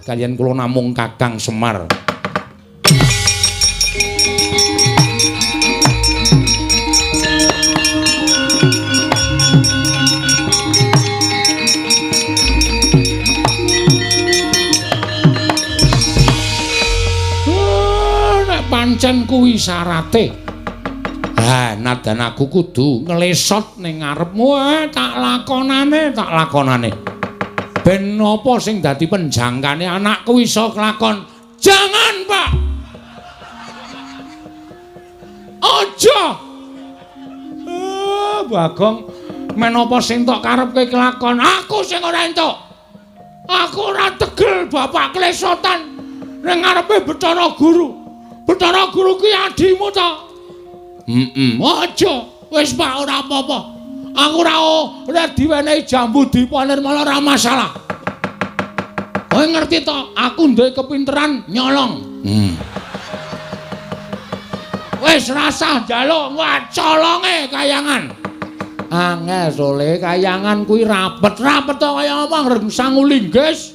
kaliyan kula namung Kakang Semar. Nek pancen kuwi syarate. Ha, nadan aku kudu nglesot ning ngarepmu, tak lakonane, tak lakonane. Ben apa sing dadi penjangkane anakku iso kelakon? Jangan, Pak. Aja. Bagong, men apa sing tok karepke kelakon? Aku sing ora entuk. Aku ora tegel bapak klesotan ning ngarepe Bathara Guru. Bathara Guru kuwi adimu ta? Heeh. Aja. Wis Pak, ora apa-apa. Aku ora diwenehi jambu dipanir malah ora masalah. Kowe ngerti to, aku duwe kepinteran nyolong. Wis rasah njaluk, wah colonge kayangan. Angel sole kayangan kuwi rapet-rapet to kaya apa ngreng sangu linggis.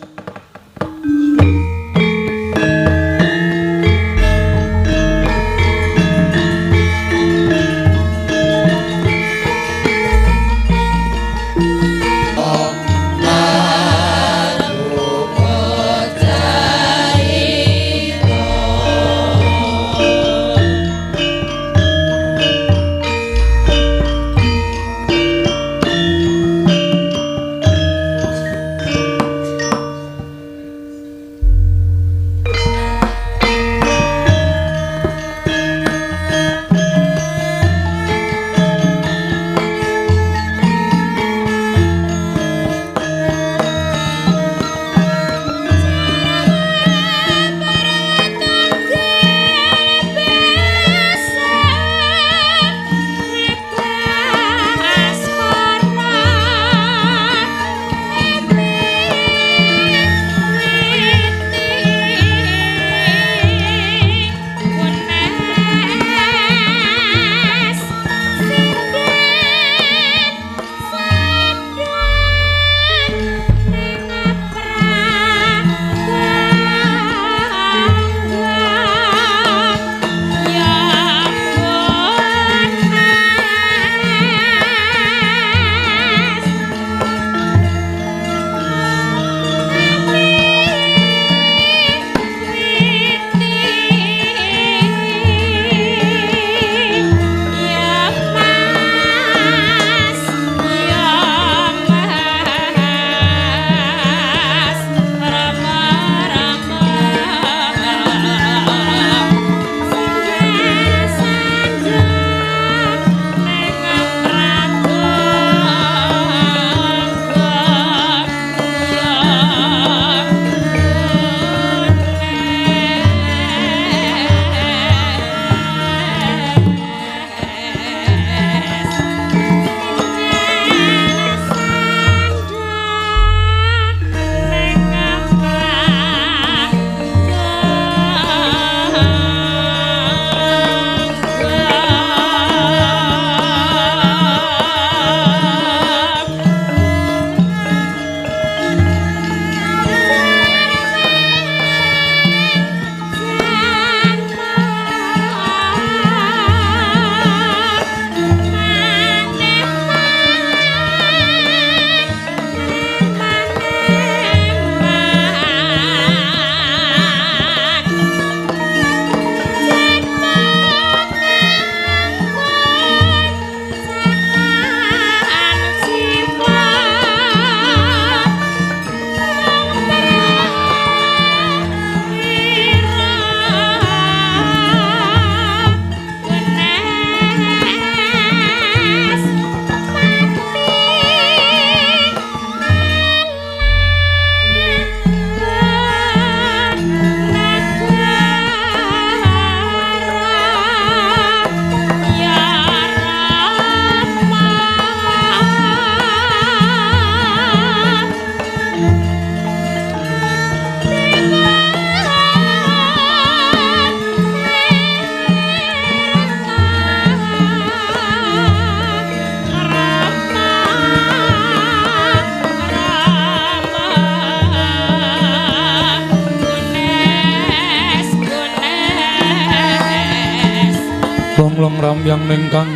Ramyang ningkang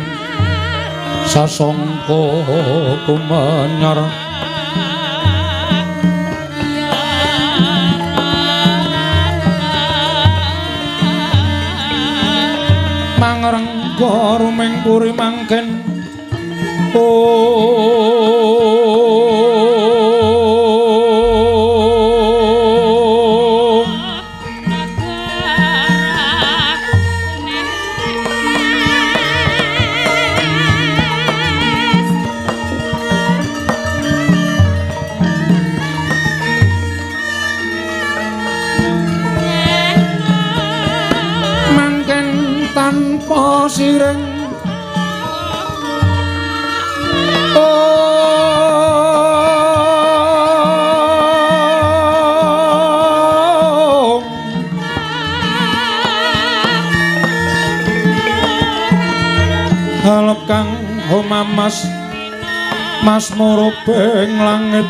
sasongko kumenyar mangrengga ruming puri mangken siring halep kang homamas mas murubing langit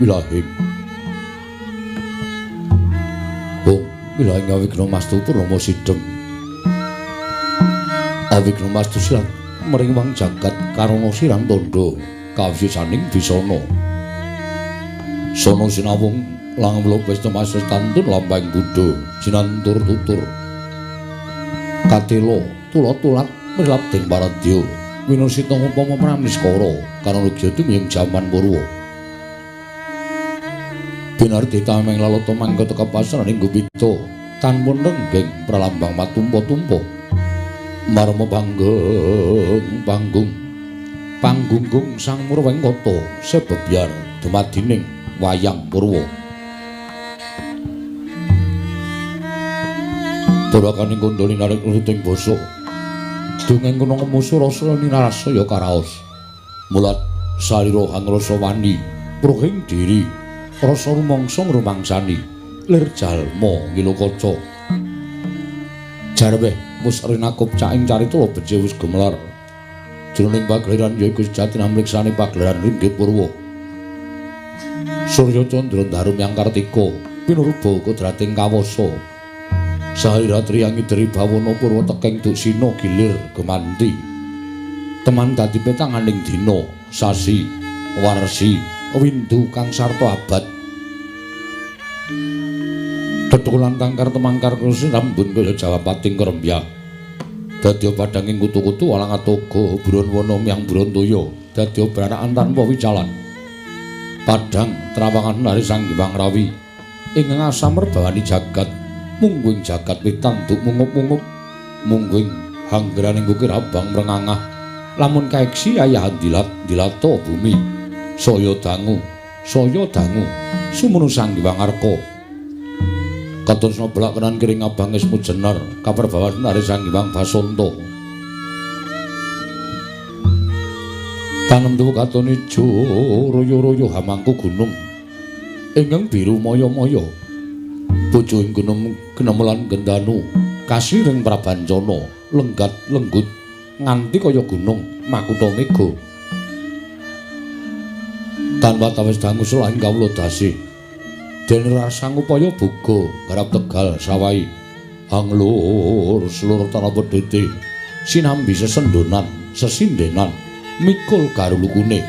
Wilahing Hong wilahing Awigna Mastu Purnomo Sidem Awigna Mastu sirat mring wang jagat karana sirang tandha kawisisaning bisana sono sinawung lang mlopes temasres tantun lambang Buddha jinantur tutur katela tula-tulat mrilabding paradya winusita upama pramiskara karana tumiyeng jaman purwa binardi tameng lalata manggata kapasaran ing gupita tanpun renggeng pralambang matumpa-tumpa marma panggung panggung panggunggung sang murwengkata sebebyar dumadining wayang purwa Purwakaning kandha linarik nuruting basa dongeng kuna ngemusu rasa ninarasaya karaos mulat salira hangrasa wani pruhing diri rasa rumangsa ngrumangsani lir jalma ngilu kaca jarweh mus rinakup caing carita beje wis gemelar jroning pagelaran ya iku sejati namriksani pagelaran ringgit purwa Surya Candra Darum yang Kartika pinurba kodrating kawasa sahira triyangi deri bawana purwa tekeng duksina gilir gemanti teman dadi petanganing dina sasi warsi windu kang sarta abad tetulan tangkar temangkar kusi rambun kaya jawapating kerembyak dadi padanging kutu-kutu walang atoga buron wana myang buron toya dadi branakan tanpa wicalan padang trawangan nari Sang Hyang Rawi ingkang asamerbawani jagat mungguing jagat witanduk mungup-mungup mungguing hanggraning ukir abang mrengangah lamun kaeksi ayahan dilat dilata bumi saya dangu sumunu Sang Hyang Arka katusna belak kenan kiring abang ismu jenar kaperbawan nari Sang Hyang Basanta tanem tuwa katon ijo royo-royo hamangku gunung ingkang biru maya-maya bojo ing gunung genemelan gendanu kasiring prabancana lenggat lenggut nganti kaya gunung makutha mega tanpa tawis dangu selain kawula dasih den rasangupaya boga garap tegal sawahi hanglur slur tanpa pedhete sinambi sesendonan sesindenan mikul garulukune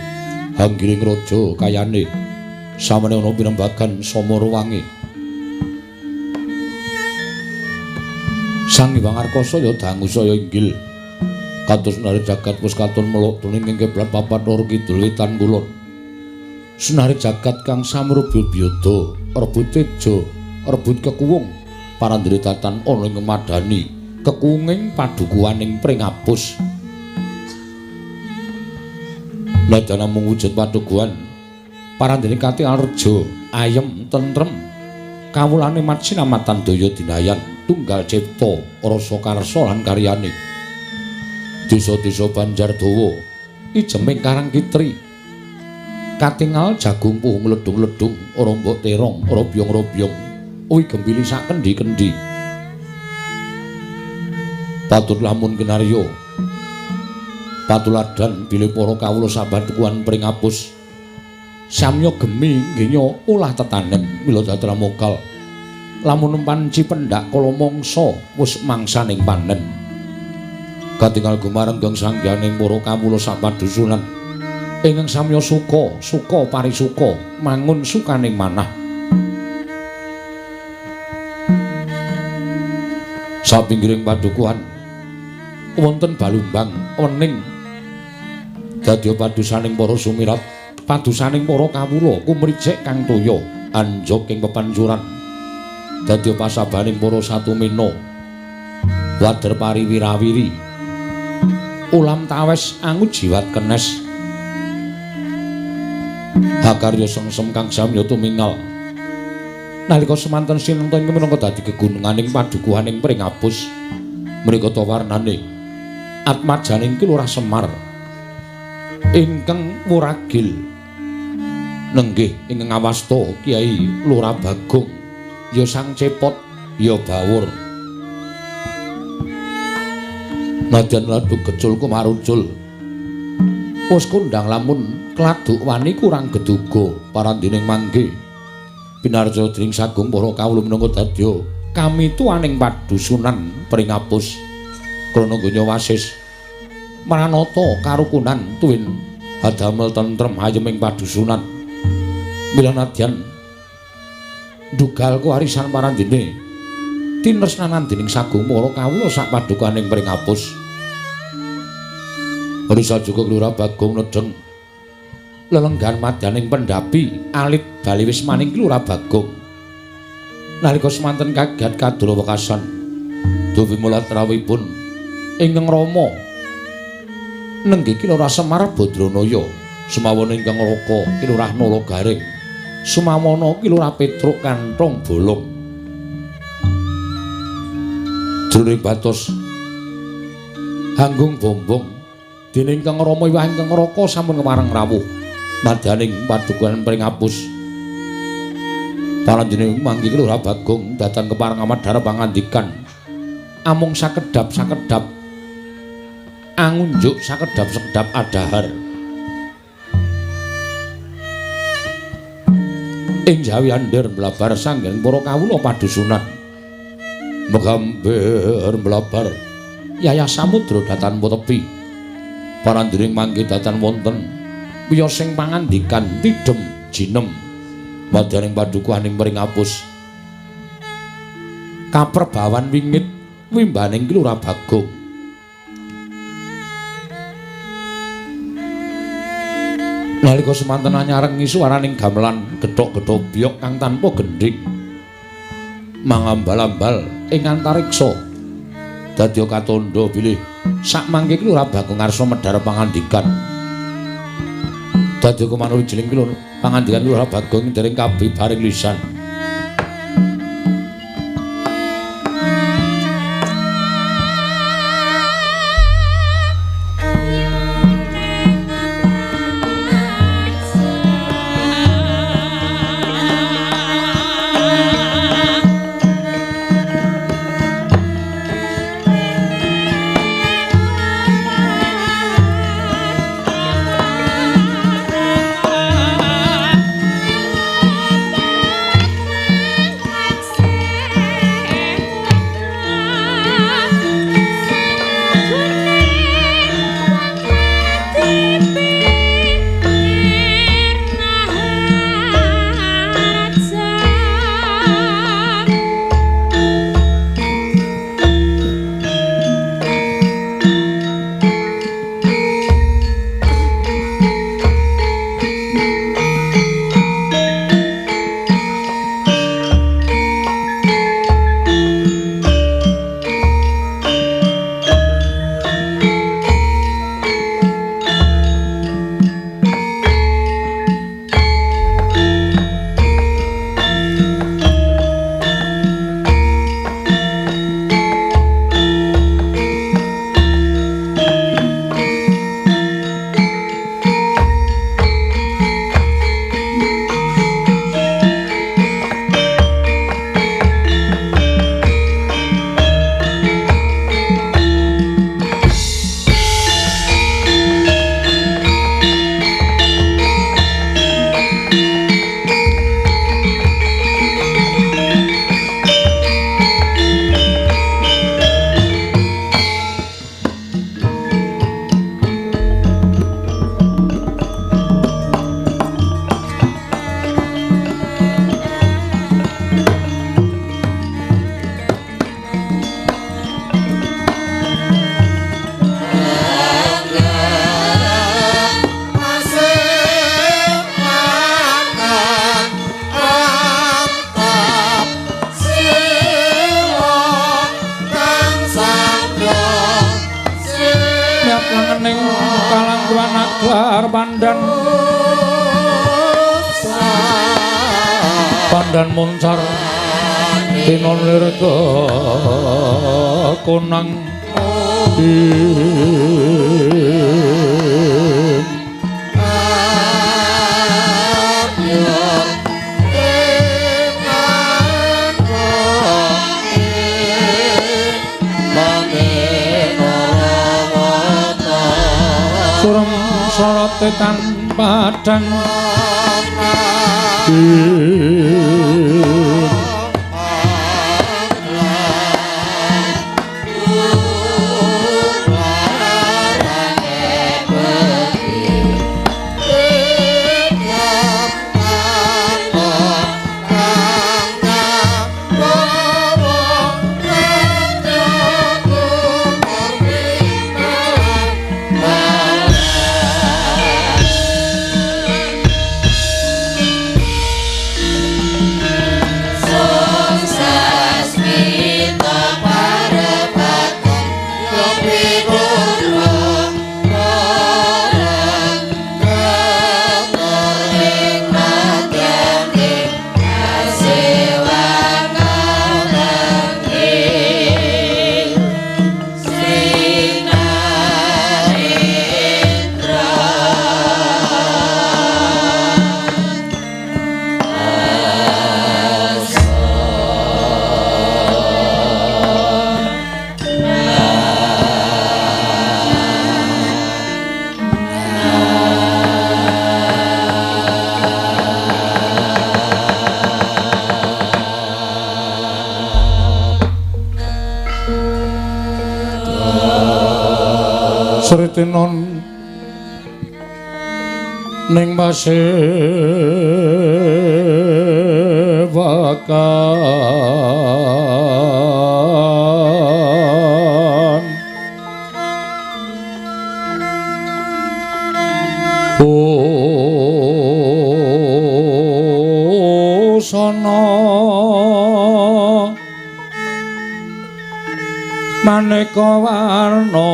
hanggiring raja kayane samene ana pinembagan samarawange Sang Hyang Arka saya dangu saya inggil Kados nari jagat wis katon meluk tuning ing kiblat papat loro kidul wetan kulon. Senari jagat kang samrubyud byoda, rebut teja, rebut kekuwung, parandene tatan ana ing madani, kekuwunging padukuhaning Pringapus. Nadyan namung wujud padukuhan, parandene katingal reja, ayem, tentrem, kawulane matsinamatan daya dinayan, tunggal cipta, rasa karsa lan karyane. Desa-desa Banjardawa ijeming Karang Kitri katingal jagung puhung ledung-ledung, rombok terong, robyong-robyong, uwi gembili sak kendi-kendi. Patut lamun kinarya patuladan bilih para kawula sabadukuhan Pringapus samya gemi nggenya ulah tetanen mila datra mokal lamun panci pendak kala mangsa wis mangsaning panen. Katingal gumarenggang sangganing para kawula sapadusunan ingkang samya suka, suka parisuka, mangun sukaning manah. Sapinggiring padukuhan wonten balumbang wening dadya padusaning para sumirat, padusaning para kawula kumricik kang toya anjog ing pepancuran, dadya pasabaning para satumena wader pariwirawiri ulam tawes angujiwat kenes. Hakarya sengsem kang samya tumingal nalika semanten sinenta ing minangka dadi gegununganing padukuhaning Pringapus. Mrikata warnane atmajaning Ki Lurah Semar ingkang wuragil nenggih ingkang ngawasta Kyai Lurah Bagong ya Sang Cepot ya Bawur. Nadyan laduk gecul kumarucul wis kondhang lamun kladuk wani kurang geduga parandining mangke pinarca dening sagung para kawula minangka dadya kamituwaning padusunan Pringapus krana gonya wasis maranata karukunan tuwin hadamel tentrem ayeming padusunan. Mila nadyan ndugal kewarisan parandene tinresnanan dening sagung para kawula sak padukaning Pringapus. Risa juga Lurah Bagong nedheng lelenggan madyaning pendhapi alit bali wismaning Lurah Bagong. Nalika semanten kaget kadura wekasan duwi mulat rawuhipun ingkang rama nenggih Ki Lurah Semar Badranaya, sumawana ingkang raka Ki Lurah Nala Garing, sumawana Ki Lurah Petruk Kanthong Bolong. Jroning batos hanggung bombong dening ingkang rama iwah ingkang raka sampun kemareng rawuh madyaning padukuhan Pringapus. Parandene manggi Lurah Bagong datan kepareng amadhar pangandikan amung sakedhap-sakedhap angunjuk sakedhap-sakedhap adhahar. Ing jawi andir mlabar sanggen para kawula padusunan megambir mlabar yayah samudra datan tepi. Parandiring mangke datan wonten wiyosing pangandikan tidhem jinem madyaning padukuhaning Pringapus. Kaperbawan wingit wimbaning Ki Lurah Bagong. Nalika semanten anyarengi suwaraning gamelan gethok-gethok byok kang tanpa gendhing mangambal-ambal ing antariksa dadya katandha bilih sakmangke Ki Lurah Bagong ngarsa medhar pangandikan. Dadya kumanut jeling Ki Lurah pangandikan Lurah Bagong dereng kabibaring lisan. Gelar pandan pandan muncar tinon lir konang surem sorote tan padang Sritinon ning pasewakan busana maneka warna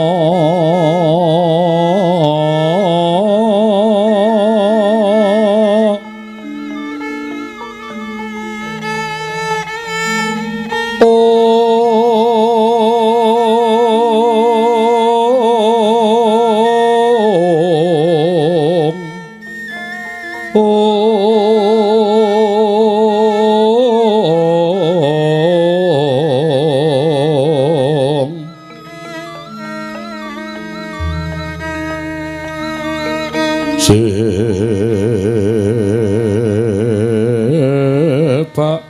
sebak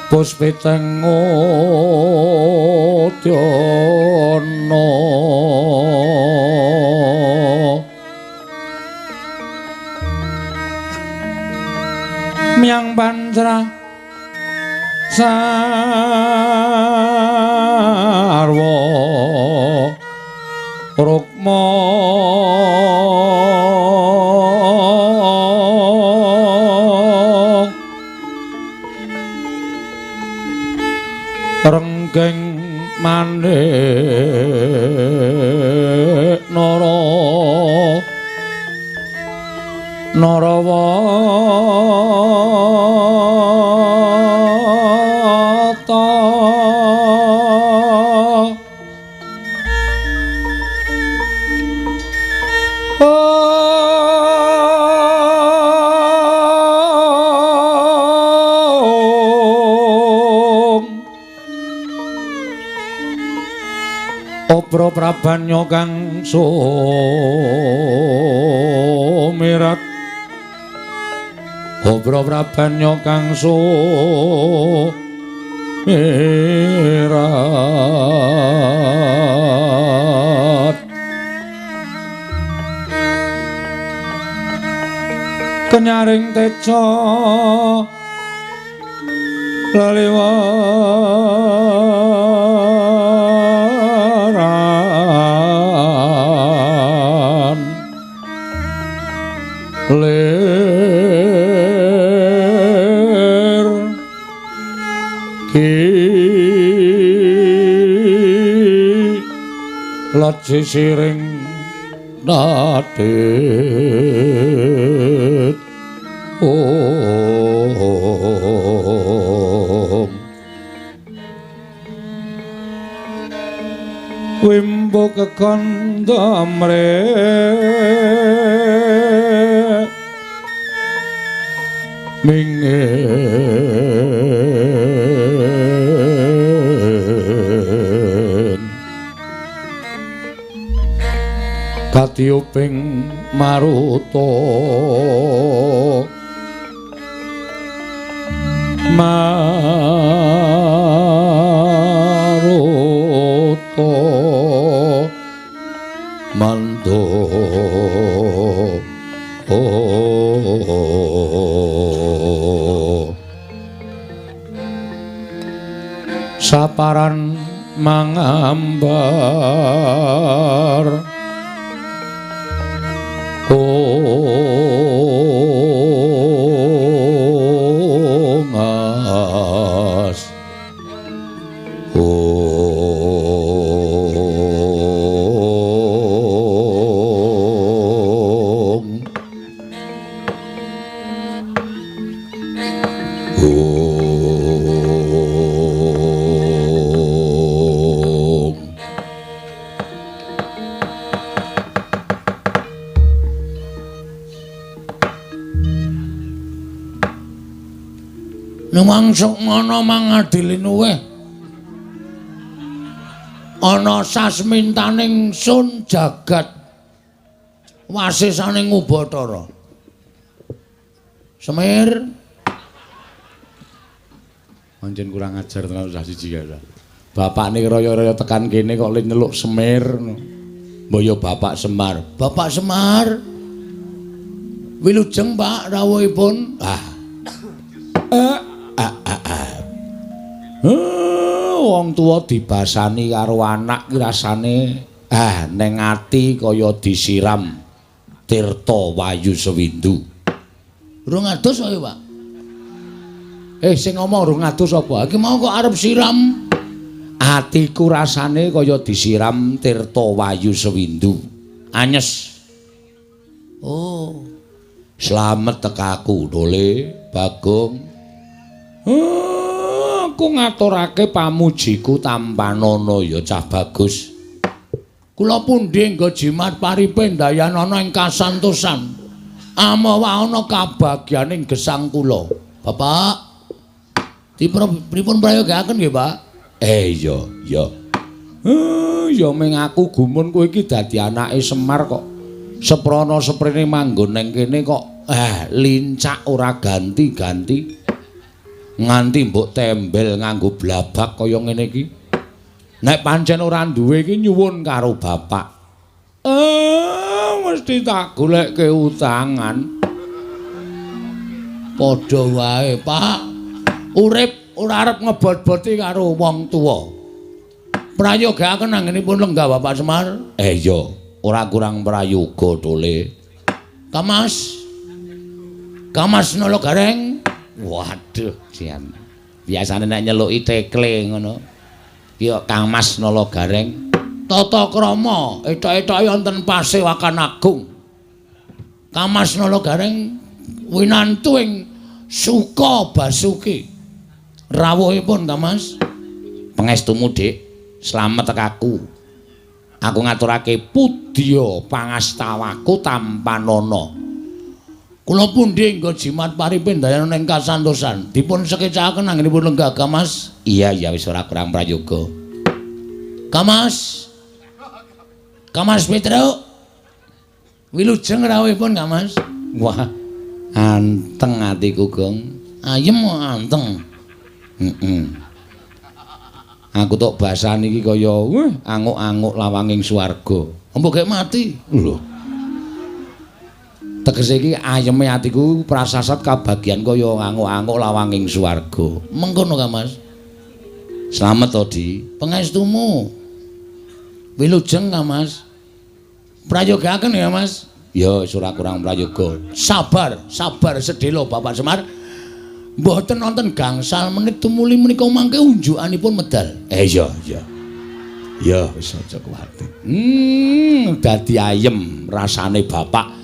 puspiteng udyana miang pantra sarwa rukma renggeng manik nara narawata Obro prabanya kang sumirat Obro prabanya kang sumirat Kenyaring teca leliwaran lir ki laji siring Tit Om Wimbo kekanda mre mingin katiuping maruta maruta mando saparan mangambar ongas ong ong Nuwang sukmana mangadili luweh ana sasmintaning sun jagat wasisaning Ubathara. Semir pancen kurang ajar tenan cah siji kae. Bapakne raya-raya tekan kene kok le nyeluk Semir. Mbok ya Bapak Semar. Bapak Semar. Wilujeng Pak rawuhipun. Ah. Wong tuwa dibasani karo anak ki rasane neng ati kaya disiram tirta wayu sewindu. Rung adus kok, Pak. Sing ngomong rung adus apa? Iki mau kok arep siram. Atiku rasane kaya disiram tirta wayu sewindu. Anyes. Oh. Slamet tekaku Dole Bagong. Aku ngaturake pamujiku tampanana ya cah bagus. Kula pundi nggo jimat paripe ndayanana ing kasantosan. Amawa ana kabagyaning gesang kula. Bapak, pripun prayogaaken nggih, Pak? Iya, iya. Ya ming aku gumun kowe iki dadi anake Semar kok. Seprana seprene manggon ning kene kok lincak ora ganti-ganti. Nganti mbok tembel nganggo blabak kaya ngene iki. Nek pancen ora duwe iki nyuwun karo bapak. Mesti tak golekke utangan. Padha wae, Pak. Urip ora arep ngebot-boti karo wong tuwa. Prayogaaken anggenipun lenggah Bapak Semar. Iya, ora kurang prayoga Dole. Kamas. Kamas Nala Gareng. Waduh, jian. Biasane nek nyeluki tekle ngono. Ki kok Kang Mas Nala Gareng. Tata krama etok-etoke wonten Pasewakan Agung. Kang Mas Nala Gareng winantu ing Suka Basuki. Rawuhipun Kang Mas. Pangestumu, Dik. Slamet tekaku. Aku ngaturake pudya pangastawaku tampanana. Kula pundi nggo jimat paripe ndayana ing kasantosan. Dipun sekecakaken anggenipun lenggah Mas. Iya, iya wis ora kurang prayoga. Kamas. Kamas Petruk. Wilujeng rawuhipun Kamas. Wah, anteng atiku, Gong. Ayem anteng. Heeh. Aku tok basani iki kaya anguk-anguk lawanging swarga. Mbok gek mati. Lho. Tegese iki ayeme atiku prasasat kabagian kaya anguk-anguk lawanging swarga. Mengkono ka, Mas. Slamet to, Di. Pangestumu. Wilujeng ka, Mas. Prayogaaken ya, Mas. Ya, wis ora kurang prayoga. Sabar, sabar sedhela Bapak Semar. Mboten wonten gangsal menit tumuli menika mangke unjukanipun medal. Iya, iya. Ya wis aja kuwatir. Dadi ayem rasane bapak.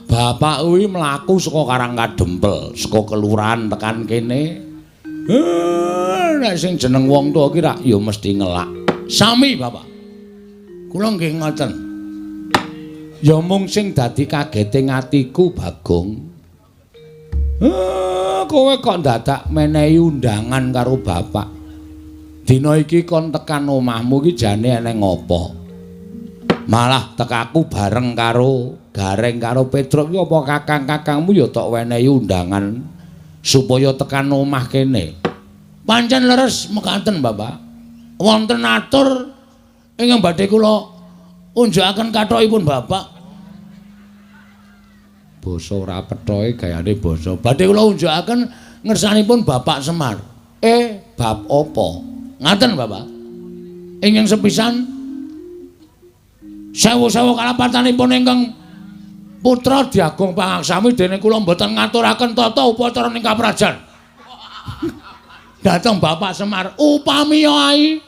Bapak kuwi mlaku saka Karang Kadempel, saka kelurahan tekan kene. Nek sing jeneng wong tuwa ki rak ya mesti ngelak. Sami bapak. Kula nggih ngoten. Ya mung sing dadi kagete atiku Bagong. Kowe kok dadak menehi undangan karo bapak. Dina iki kon tekan omahmu iki jane eneng apa? Malah tekaku bareng karo Gareng karo Petruk iki apa kakang-kakangmu ya tok wenehi undangan supaya tekan omah kene. Pancen leres mekaten bapak. Wonten atur ingkang badhe kula unjukaken kathokipun bapak. Basa ora pethoke gayane basa. Badhe kula unjukaken ngersanipun Bapak Semar. Bab apa? Ngaten bapak. Ingkang sepisan sewu-sewu kalapatanipun ingkang putra Diagung Pangaksami dene kula mboten ngaturaken tata upacara ing kaprajan. Dhateng Bapak Semar upamiya ai.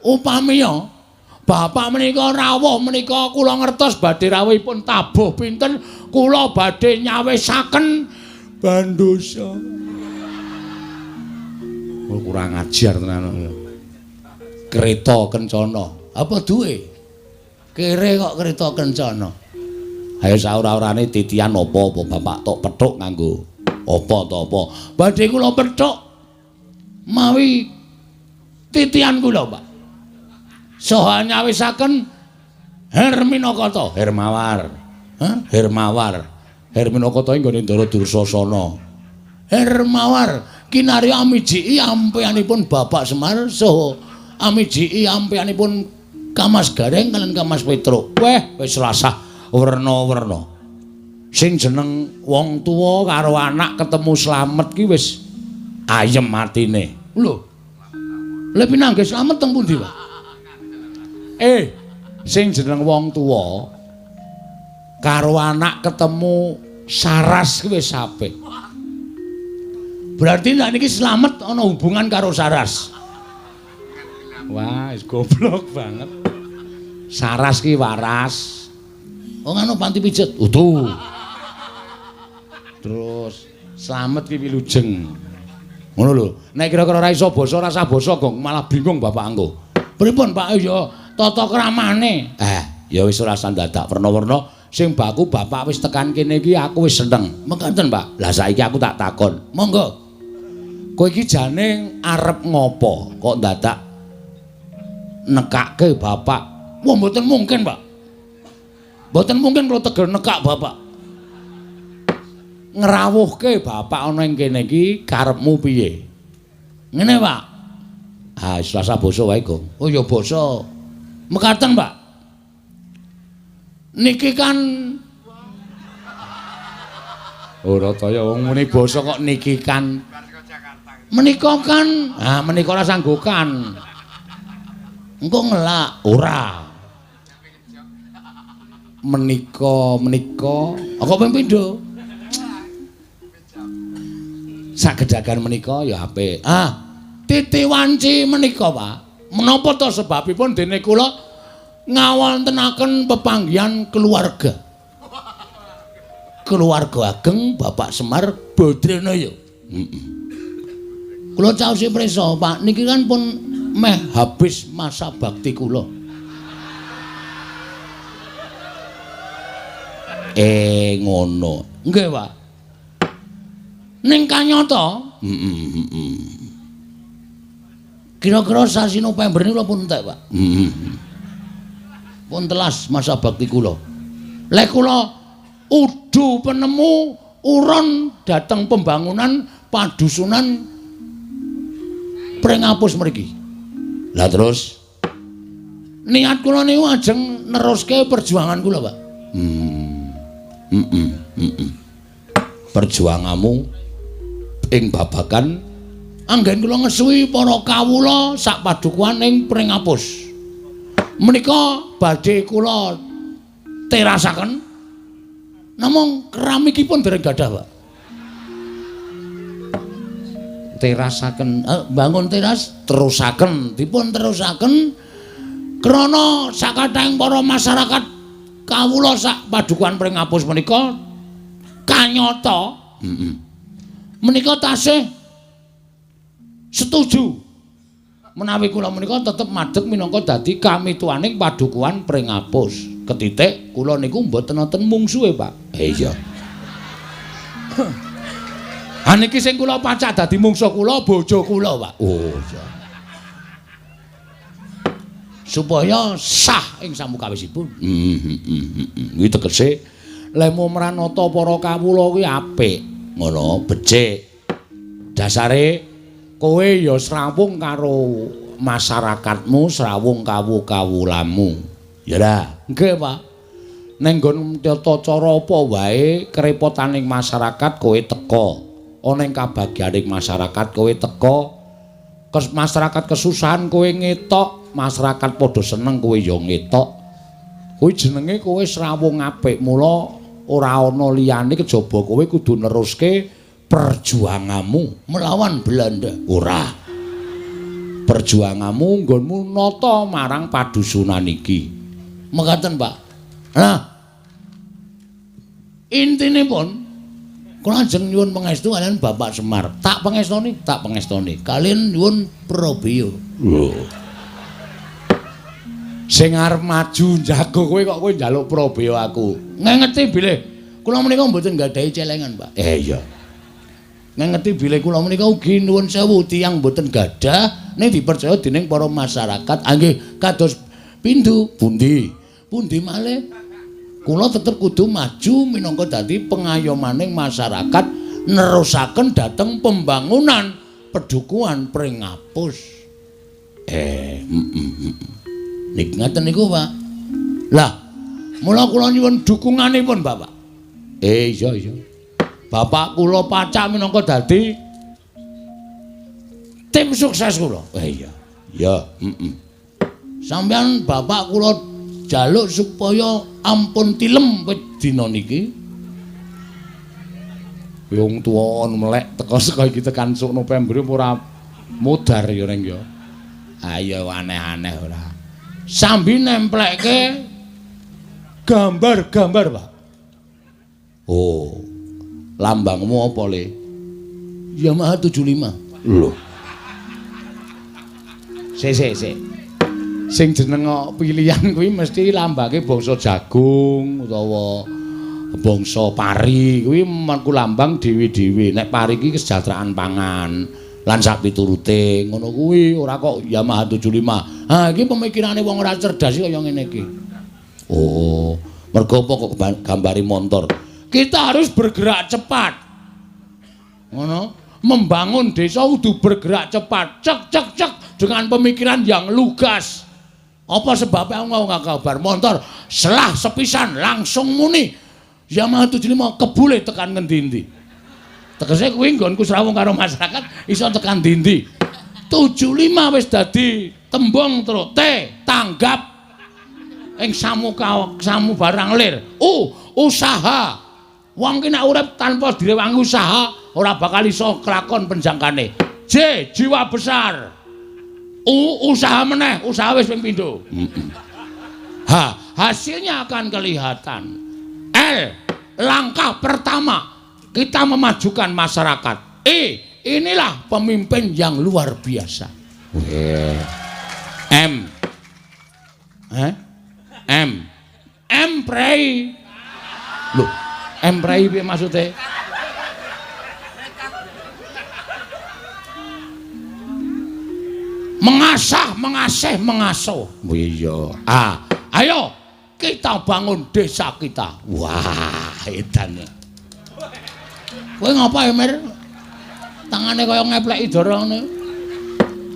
Upamiya bapak menika rawuh menika kula ngertos badhe rawuhipun tabuh pinten kula badhe nyawisaken bandosa. Kurang ajar tenan. Kereta kencana. Apa duwe? Kere kok kereta kencana. Ayo saura-urane titian apa-apa bapak tok pethuk nganggo apa to apa. Badhe kula pethuk mawi titian kula, Pak. Saha nyawisaken Herminakata, Hermawar. Hah? Hermawar. Herminakata nggone Ndara Dursasana. Hermawar kinarya amijiki ampeanipun Bapak Semar saha amijiki ampeanipun Kamas Gareng kalian Kamas Petruk. Weh, wis rasah werna-werna. Sing jeneng wong tuwa karo anak ketemu slamet ki wis ayem atine. Lho. Lha pinanggih slamet teng pundi, Pak? Sing jeneng wong tuwa karo anak ketemu saras ki wis apik. Berarti nek niki slamet ana hubungan karo saras. Wah, wis goblok banget. Saras ki waras. Oh ngono panti pijet. Utuh. Terus slamet ki wilujeng. Ngono lho. Nek kira-kira ora iso basa ora usah basa, Gong, malah bingung bapak engko. Pripun, Pak? Ya tata kramane. Ya wis ora usah dadak werna-werna. Sing baku bapak wis tekan kene iki aku wis seneng. Mekaten, Pak. Lah saiki aku tak takon. Monggo. Kowe iki jane arep ngopo kok dadak nekake bapak? Wah, mboten mungkin, Pak. Mboten mungkin kula tegel nekak bapak. Ngrawuhke bapak ana ing kene iki karepmu piye? Ngene, Pak. Ah, wis rasa basa wae, Gong. Oh ya basa. Mekaten, Pak. Niki kan ora kaya wong muni basa kok niki kan. Menika kan, ah menika ora sanggukan. Engko ngelak ora. Menika menika kok ping pindho? Sagedagan menika ya apik. Ah, titi wanci menika, Pak. Menapa to sebabipun dene kula ngawontenaken pepanggihan keluarga. Keluarga ageng Bapak Semar Badranaya. Heeh. Kula caosi prisa, Pak, niki kan pun meh habis masa bakti kula. Ngono. Nggih, Pak. Ning kanyata, Kira-kira sasi November niku pun entek, Pak. Pun telas masa bakti kula. Lek kula udu penemu uron dateng pembangunan padusunan Pringapus mriki. Lah terus niat kula niku ajeng neruske perjuangan kula, Pak. Perjuanganmu ing babagan anggen kula ngesuwi para kawula sak padukuhan ing Pringapus. Menika badhe kula terasaken namung keramikipun dereng gadah, Pak. Terasaken, bangun teras terusaken, dipun terusaken Krana sakathahing para masyarakat kawula sak Padukuhan Pringapus menika kanyata menika tasih setuju menawi kula menika tetep madeg minangka dadi kamituwaning Padukuhan Pringapus. Ketitik kula niku mboten wonten mungsuhe, Pak. Iya. Ha niki sing kula pacak dadi mungsuh kula bojo kula, Pak. Oh iya. Supaya sah ing samukawisipun. Kuwi tegese lemu mranata para kawula kuwi apik, ngono, becik. Dasare kowe ya srawung karo masyarakatmu, srawung kawu-kawulamu. Ya ra? Nggih, Pak. Ning nggon tata cara apa wae kerepotaning masyarakat kowe teka. Ana ing kabagyaning masyarakat kowe teka. Masyarakat kesusahan kowe ngetok, masyarakat padha seneng kowe ya ngetok. Kuwi jenenge kowe srawung apik, mula ora ana liyane kejaba kowe kudu neruske perjuanganmu melawan Belanda. Ora. Perjuanganmu nggonmu nata marang padusunan iki. Mekaten, Pak. Nah, intinipun kula ajeng nyuwun pangestu kaliyan Bapak Semar. Tak pangestoni, tak pangestoni. Kaliyan nyuwun prabeya. Lho. Sing arep maju njago kowe kok kowe njaluk prabeya aku. Ngengeti bilih kula menika mboten nggadahi celengan, Pak. Iya. Ngengeti bilih kula menika ugi nuwun sewu tiyang mboten gadah ning dipercaya dening para masyarakat. Nggih, kados pindho pundi? Pundi malih? Kula tetep kudu maju minangka dadi pengayomaning masyarakat nerusaken dhateng pembangunan Pedukuhan Pringapus. Niki ngaten niku, Pak. Lah, mula kula nyuwun dukunganipun, Bapak. Iya iya. Bapak kula pacak minangka dadi tim sukses kula. Iya. Ya, Sampeyan bapak kula jaluk supaya ampun tilem wit dina niki. Wong tuwa melek teko saka iki tekan sok November ora modar ya reng ya. Ayo aneh-aneh ora. Sambi nemplekke gambar-gambar, Pak. Oh. Lambangmu apa, Le? Yamaha 75. Lho. Sik sik sik. Sing jeneng pilihan kuwi mesti lambange bangsa jagung utawa bangsa pari kuwi mengku lambang dhewe-dhewe. Nek pari iki kesejahteraan pangan lan sak piturute ngono kuwi ora kok Yamaha 75. Ha iki pemikirane wong ora cerdas iki kaya ngene iki. Oh, mergo apa kok gambari montor? Kita harus bergerak cepat. Ngono, membangun desa kudu bergerak cepat. Cek cek cek dengan pemikiran yang lugas. Apa sebabnya aku nggawa kabar motor selah sepisan langsung muni Yamaha 75 kebule tekan ngendi-endi. Tegese kuwi nggonku srawung karo masyarakat iso tekan ndi-ndi. 75 wis dadi tembung terus T tanggap ing samu samu barang lir. U usaha. Wong ki nek urip tanpa direwangi usaha ora bakal iso kelakon penjangkane. J jiwa besar. U usaha meneh, usaha wis ping pindho. H hasilnya akan kelihatan. L langkah pertama kita memajukan masyarakat. E inilah pemimpin yang luar biasa. M M M prei. Loh, M prei piye maksude? Mengasah, mengasih, mengasuh. Iya. Ah, ayo kita bangun desa kita. Wah, edan. Kowe ngapa ya, Mir? Tangane kaya ngepleki dara ngene.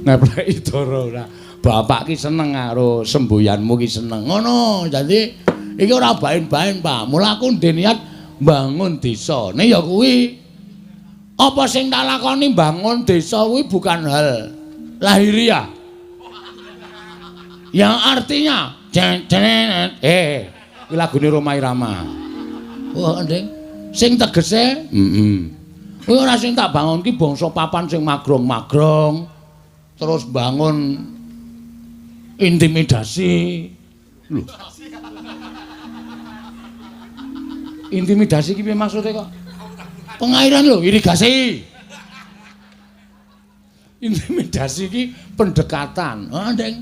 Ngepleki dara ora. Bapak ki seneng karo semboyanmu ki seneng. Ngono, dadi iki ora baen-baen, Pak. Mula aku ndek niat bangun desa. Nek ya kuwi apa sing tak lakoni bangun desa kuwi bukan hal lahiriah. Yang artinya iki lagune Rhoma Irama. Oh, nding. Sing tegese kuwi ora sing tak bangun ki bangsa papan sing magrong-magrong terus bangun Intimidasi. Lho. Intimidasi ki piye maksude kok? Pengairan lho, irigasi. Intimidasi ki pendekatan. Ah, Deng.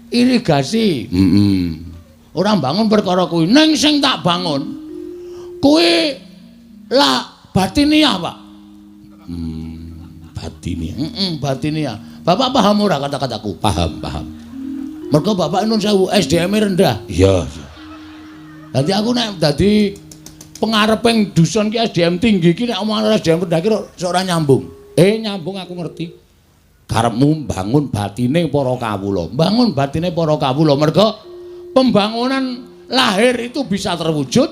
Irigasi. Heeh. Ora bangun perkara kuwi. Ning sing tak bangun kuwi lah batiniah, Pak. Batiniah. Heeh, batiniah. Bapak paham ora kata-kataku? Paham, paham. Mergo bapak nun sewu SDM-e rendah. Iya, iya. Dadi aku nek dadi pengareping dusun ki SDM tinggi ki nek omongan SDM rendah ki ora nyambung. Nyambung aku ngerti. Karepmu bangun batine para kawula. Bangun batine para kawula mergo pembangunan lahir itu bisa terwujud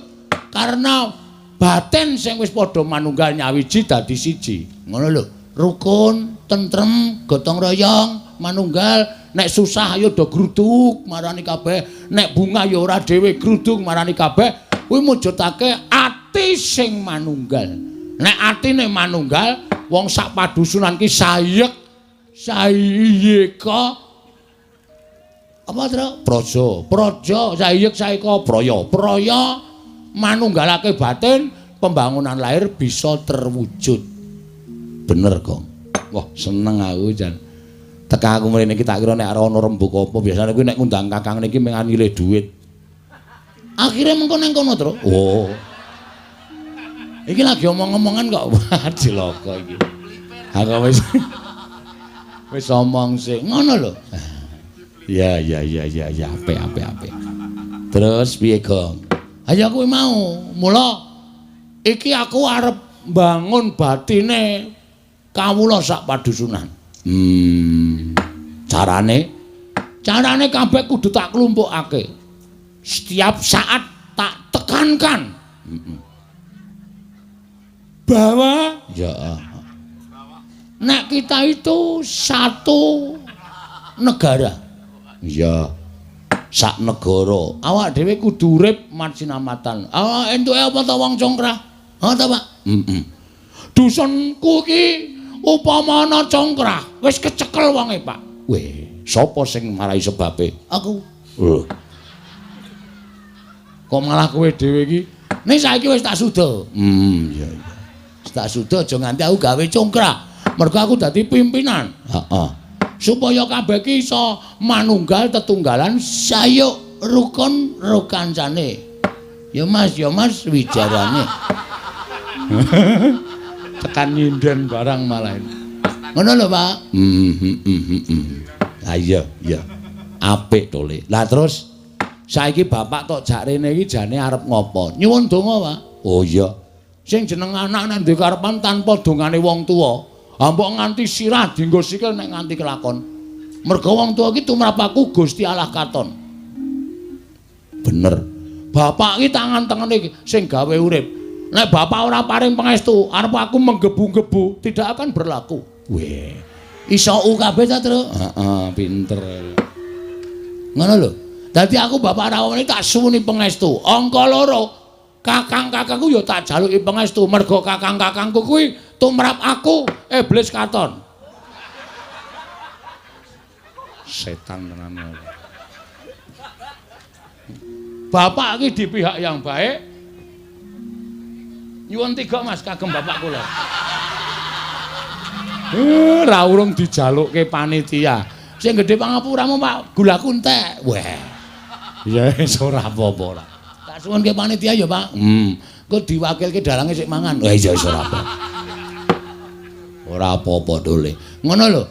karena batin sing wis padha manunggal nyawiji dadi siji. Ngono lho. Rukun, tentrem, gotong royong, manunggal. Nek susah ayo do gruduk marani kabeh, nek bunga ya ora dhewe gruduk marani kabeh. Kuwi mujudake ati sing manunggal. Nek atine manunggal, wong sak padusunan ki sayek sayeka apa tro? Praja, praja sayek saeka praya. Praya manunggalake batin, pembangunan lahir bisa terwujud. Bener, Gong. Wah, seneng aku jan. Teka aku mrene iki tak kira nek ana rembug apa, biasane kuwi nek ngundang kakang niki mung nyilih dhuwit. Akhire mengko nang kono, Tru. Oh. Iki lagi omong-omongan kok. Wah, cilaka iki. Aku wis wis omong sik. Ngono lho. Ya ya ya ya ya, apik apik apik. Terus piye, Gong? Ayo kuwi mau. Mula iki aku arep mbangun batine kawula sak padusunan. Carane kabeh kudu tak klumpukake. Setiap saat tak tekankan. Bahwa ya nek kita itu satu negara. Iya. Sak negara. Awak dhewe kudu urip marsinamatan. Ah entuke apa ta wong congkrah? Ha ta, Pak? Heeh. Dusunku iki upama ana congkrah, wis kecekel wonge, Pak. Weh, sapa sing marai sebabe? Aku. Lho. Kok malah kowe dhewe iki? Ning saiki wis tak suda. Iya iya. Wis tak suda aja nganti aku gawe congkrah. Mergo aku dadi pimpinan. Heeh. Supaya kabeh iki iso manunggal tetunggalan sayuk rukun rukancane. Ya Mas wijarane. Tekan nyinden barang malah. Ngono lho, Pak. Ha iya, iya. Apik to, Le. Lah terus saiki bapak tok jak rene iki jane arep ngopo? Nyuwun donga, Pak. Oh iya. Sing jeneng anak nek duwe karepan tanpa dongane wong tuwa, mbok nganti sirah dienggo sikil nek nganti kelakon. Mergo wong tuwa iki tumrap aku Gusti Allah katon. Bener. Bapak iki tangan tengene sing gawe urip. Nek bapak ora paring pangestu, arep aku menggebu-gebu tidak akan berlaku. Weh. Iso u kabeh ta, Tru? Heeh, pinter. Ngono lho. Dadi aku bapak rawuh tak suwuni pangestu. Angka loro, kakang-kakangku ya tak jaluki pangestu mergo kakang-kakangku kuwi tumrap aku iblis katon. Setan tenan. Bapak iki di pihak yang baik. Nyuwun tiga Mas kagem bapak kula. Ra urung dijalukke panitia. Sing gedhe pangapuramu Pak, gulaku entek. Weh. Ya wis ora apa-apa ora. Tak suwunke panitia ya, Pak. Engko diwakilke dalange sik mangan. Wah iya wis ora apa. Ora apa-apa dole. Ngono lho.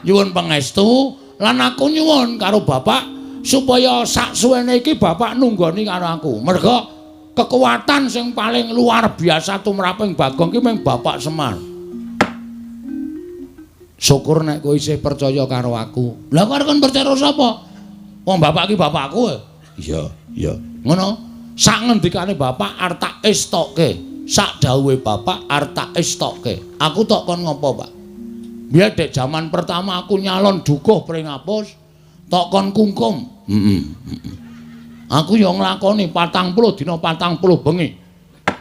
Nyuwun pangestu lan aku nyuwun karo bapak supaya sak suwene iki bapak nunggoni karo aku. Mergo kekuatan sing paling luar biasa tumraping Bagong ki mung Bapak Semar. Syukur nek kowe isih percaya karo aku. Lah kok arep kon percaya sapa? Wong bapak ki bapakku. Iya, iya. Ngono. Sak ngendikane bapak arep tak estokke. Sak dawuhe bapak arep tak estokke. Aku tok kon ngopo, Pak? Biyen dek jaman pertama aku nyalon dukuh Pringapus, tok kon kungkum. Heeh. Aku ya nglakoni 40 dina 40 bengi.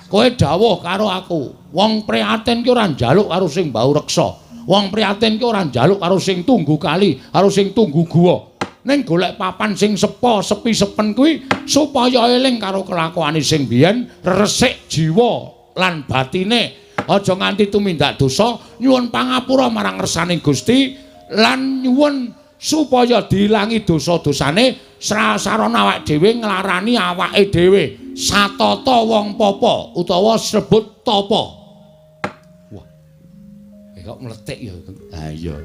Kowe dawuh karo aku, wong prihatin ki ora njaluk karo sing bau reksa. Wong prihatin ki ora njaluk karo sing tunggu kali, karo sing tunggu guwa. Ning golek papan sing sepo, sepi-sepen kuwi supaya eling karo kelakuane sing biyen, resik jiwa lan batine. Aja nganti tumindak dosa, nyuwun pangapura marang ngersaning Gusti lan nyuwun supaya diilangi dosa-dosane. Sarana awake dhewe nglarani awake dhewe satata wong papa utawa sebut tapa. Wah. Kok mletik ya. Ha iya.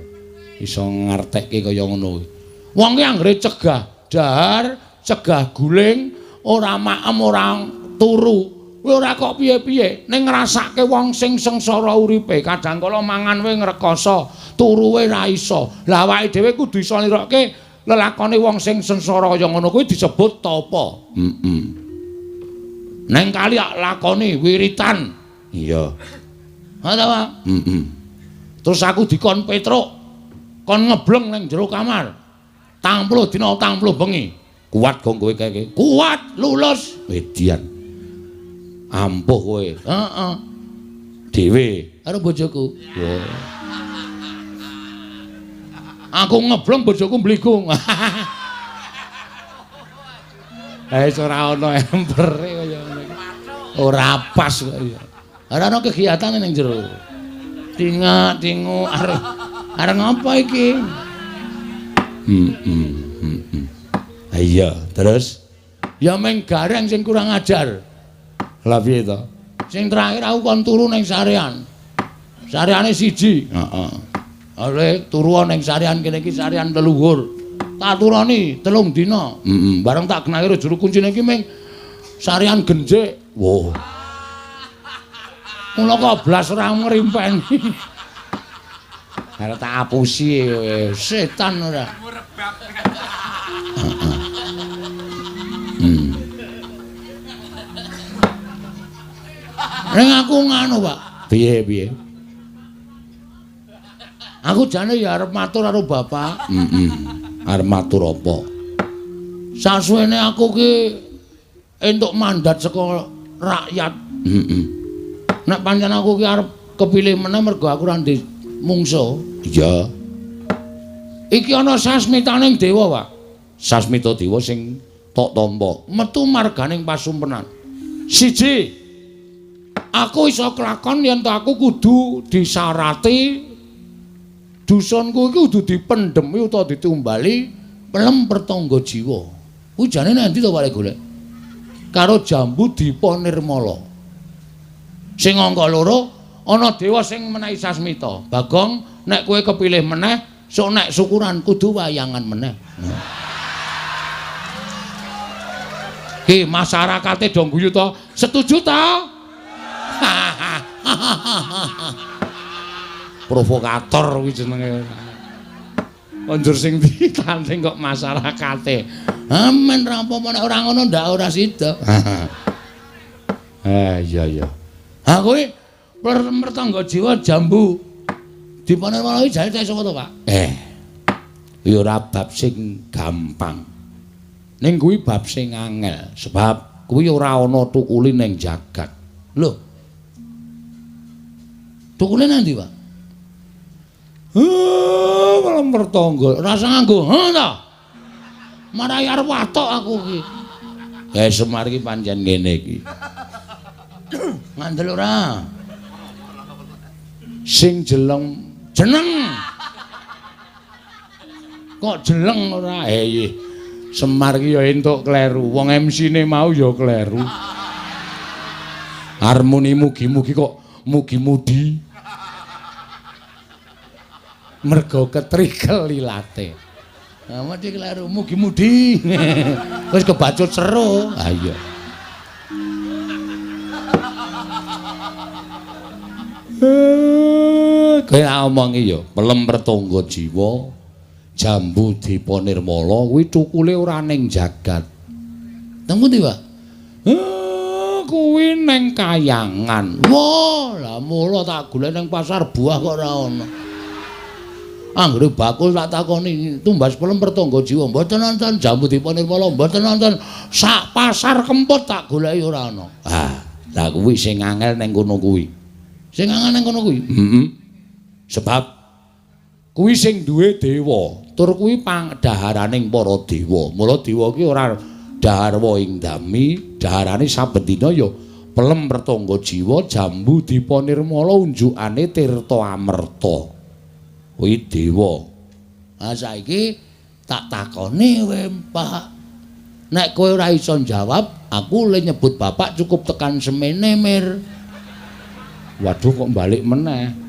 Iso ngertekke kaya ngono kuwi. Wong ki anggere cegah dahar, cegah guling, ora maem, ora turu. Kuwi ora kok piye-piye, ning ngrasake wong sing sengsara uripe, kadang kala mangan wae ngrekoso, turu wae ra iso. Lah awake dhewe kudu iso nirokke lelakone wong sing sengsara kaya ngono kuwi disebut tapa. Heeh. Neng kali lakoni wiritan. Iya. Ha ta, Pak? Heeh. Terus aku dikon Petruk, kon ngebleng ning jero kamar. 40 dina 40 bengi. Kuat gong kowe kae. Kuat, lulus. Median. Ampuh kowe. Heeh. Dhewe karo bojoku. Wah. Aku ngebleng bojoku mbligung. Eh ora ana empere kaya ngene iki. Ora pas kok ya. Ora ana kegiatan ning jero. Tingak-tinguk arep ngapa iki? Iya, terus ya meng gareng sing kurang ajar. Lah piye to? Sing terakhir aku kon turu ning sarean. Sareane siji. Heeh. Ale turu ning sarean kene iki sarean leluhur. Tak turoni 3 dina. Heeh. Bareng tak genake juru kuncine iki meng sarean genjik. Wah. Mula kok blas ora ngrimpeni. Arep tak apusi setan ora. Ning aku nganu, Pak. Piye-piye? Aku jane ya arep matur karo bapak. Heeh. Arep matur apa? Sasuwene aku ki entuk mandat saka rakyat. Heeh. Nek pancen aku ki arep kepilih meneh mergo aku ora ndek mungso. Iya. Iki ana sasmitaning dewa, Pak. Sasmita dewa sing tok tampa metu marganing pasumpenan. Siji, aku iso kelakon yen to aku kudu disarati dusunku iki kudu dipendhemi utawa ditumbali pelem pertangga jiwa. Kuwi jane nang ndi to Pak golek? Karo jambu Dipa Nirmala. Sing angka 2 ana dewa sing menehi sasmita. Bagong, nek kowe kepilih meneh, sok nek syukuran kudu wayangan meneh. Ki masyarakate do guyu to? Setuju to? Provokator kuwi jenenge. Konjur sing ditanding kok masyarakate. Amen ra apa-apa nek ora ngono ndak ora sida. Iya iya. Ha kuwi mertangga jiwa jambu Dipa Nirmala iki jane sapa to, Pak? Ya ora bab sing gampang. Ning kuwi bab sing angel, sebab kuwi ora ana tukule ning jagat. Lho. Tukule nang ndi, Pak? Malah mertangga, rasa nganggo. Ha ta? Marai arep watok aku iki. Ya Semar iki pancen ngene iki. Ngandel ora? Sing jeleng jeneng. Kok jeleng ora? Eh Semar iki ya entuk kleru. Wong MC-ne mau ya kleru. Harmoni mugi-mugi kok mugi-mudi. Mergo ketrikel ilate. Nah, mesti kleru mugi-mudi. Wis kebacut seru. Ha iya. Kowe tak omongi ya, pelem pertangga jiwa, jambu Dipa Nirmala kuwi cukule ora ning jagat. Nang pundi, Pak? Kuwi ning kayangan. Wah, lah mula tak golek ning pasar buah kok ora ana. Anggere bakul tak takoni tumbas pelem pertangga jiwa, mboten nonton jambu Dipa Nirmala, mboten nonton sak pasar Kemput tak goleki ora ana. Ah, lah kuwi sing angel ning kono kuwi. Sing angel ning kono kuwi. Heeh. Sebab Kuwi sing duwe dewa, tur kuwi pangdaharaning para dewa. Mula dewa ki ora dahar ing dami, daharane saben dina ya pelem pertangga jiwa, jambu dipa nirmala unjukane tirta amerta. Kuwi dewa. Ah saiki tak takoni kowe, Pak. Nek kowe ora iso njawab, aku le nyebut bapak cukup tekan semene, Mir. Waduh kok balik meneh.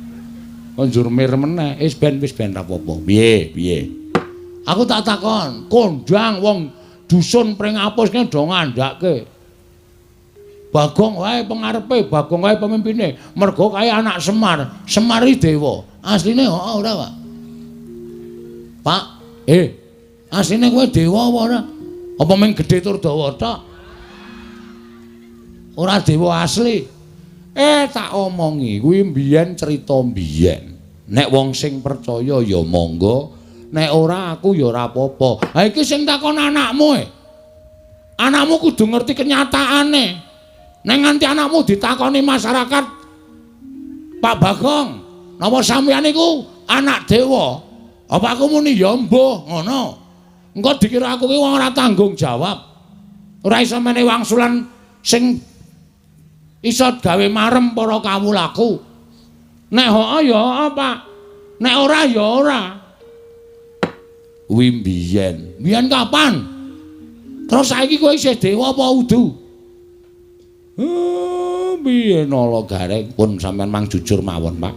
Kok njur mir meneh. Wis ben ra apa-apa. Piye, piye? Aku tak takon, kondang wong dusun Pringapus ki do ngandhake. Bagong wae pengarepe, Bagong wae pemimpine. Mergo kae anak Semar, Semar iki dewa. Asline heeh ora, Pak? Pak, asline kowe dewa apa ora? Apa mung gedhe tur dawa tok? Ora dewa asli. Tak omongi, kuwi mbiyen crita mbiyen. Nek wong sing percaya ya monggo, nek ora aku ya ora apa-apa. Ha iki sing takon anakmu e. Anakmu kudu ngerti kenyataane. Nek nganti anakmu ditakoni masyarakat, Pak Bagong, napa sampeyan niku anak dewa? Apa aku muni ya mbuh ngono. Engko dikira aku ki wong ora tanggung jawab. Ora iso menehi wangsulan sing iso gawe marem para kawulaku. Nek heeh ya heeh, Pak. Nek ora ya ora. Kuwi mbiyen. Mbiyen kapan? Terus saiki kowe isih dewa apa udu? Mbiyen ala gareng pun sampean mang jujur mawon, Pak.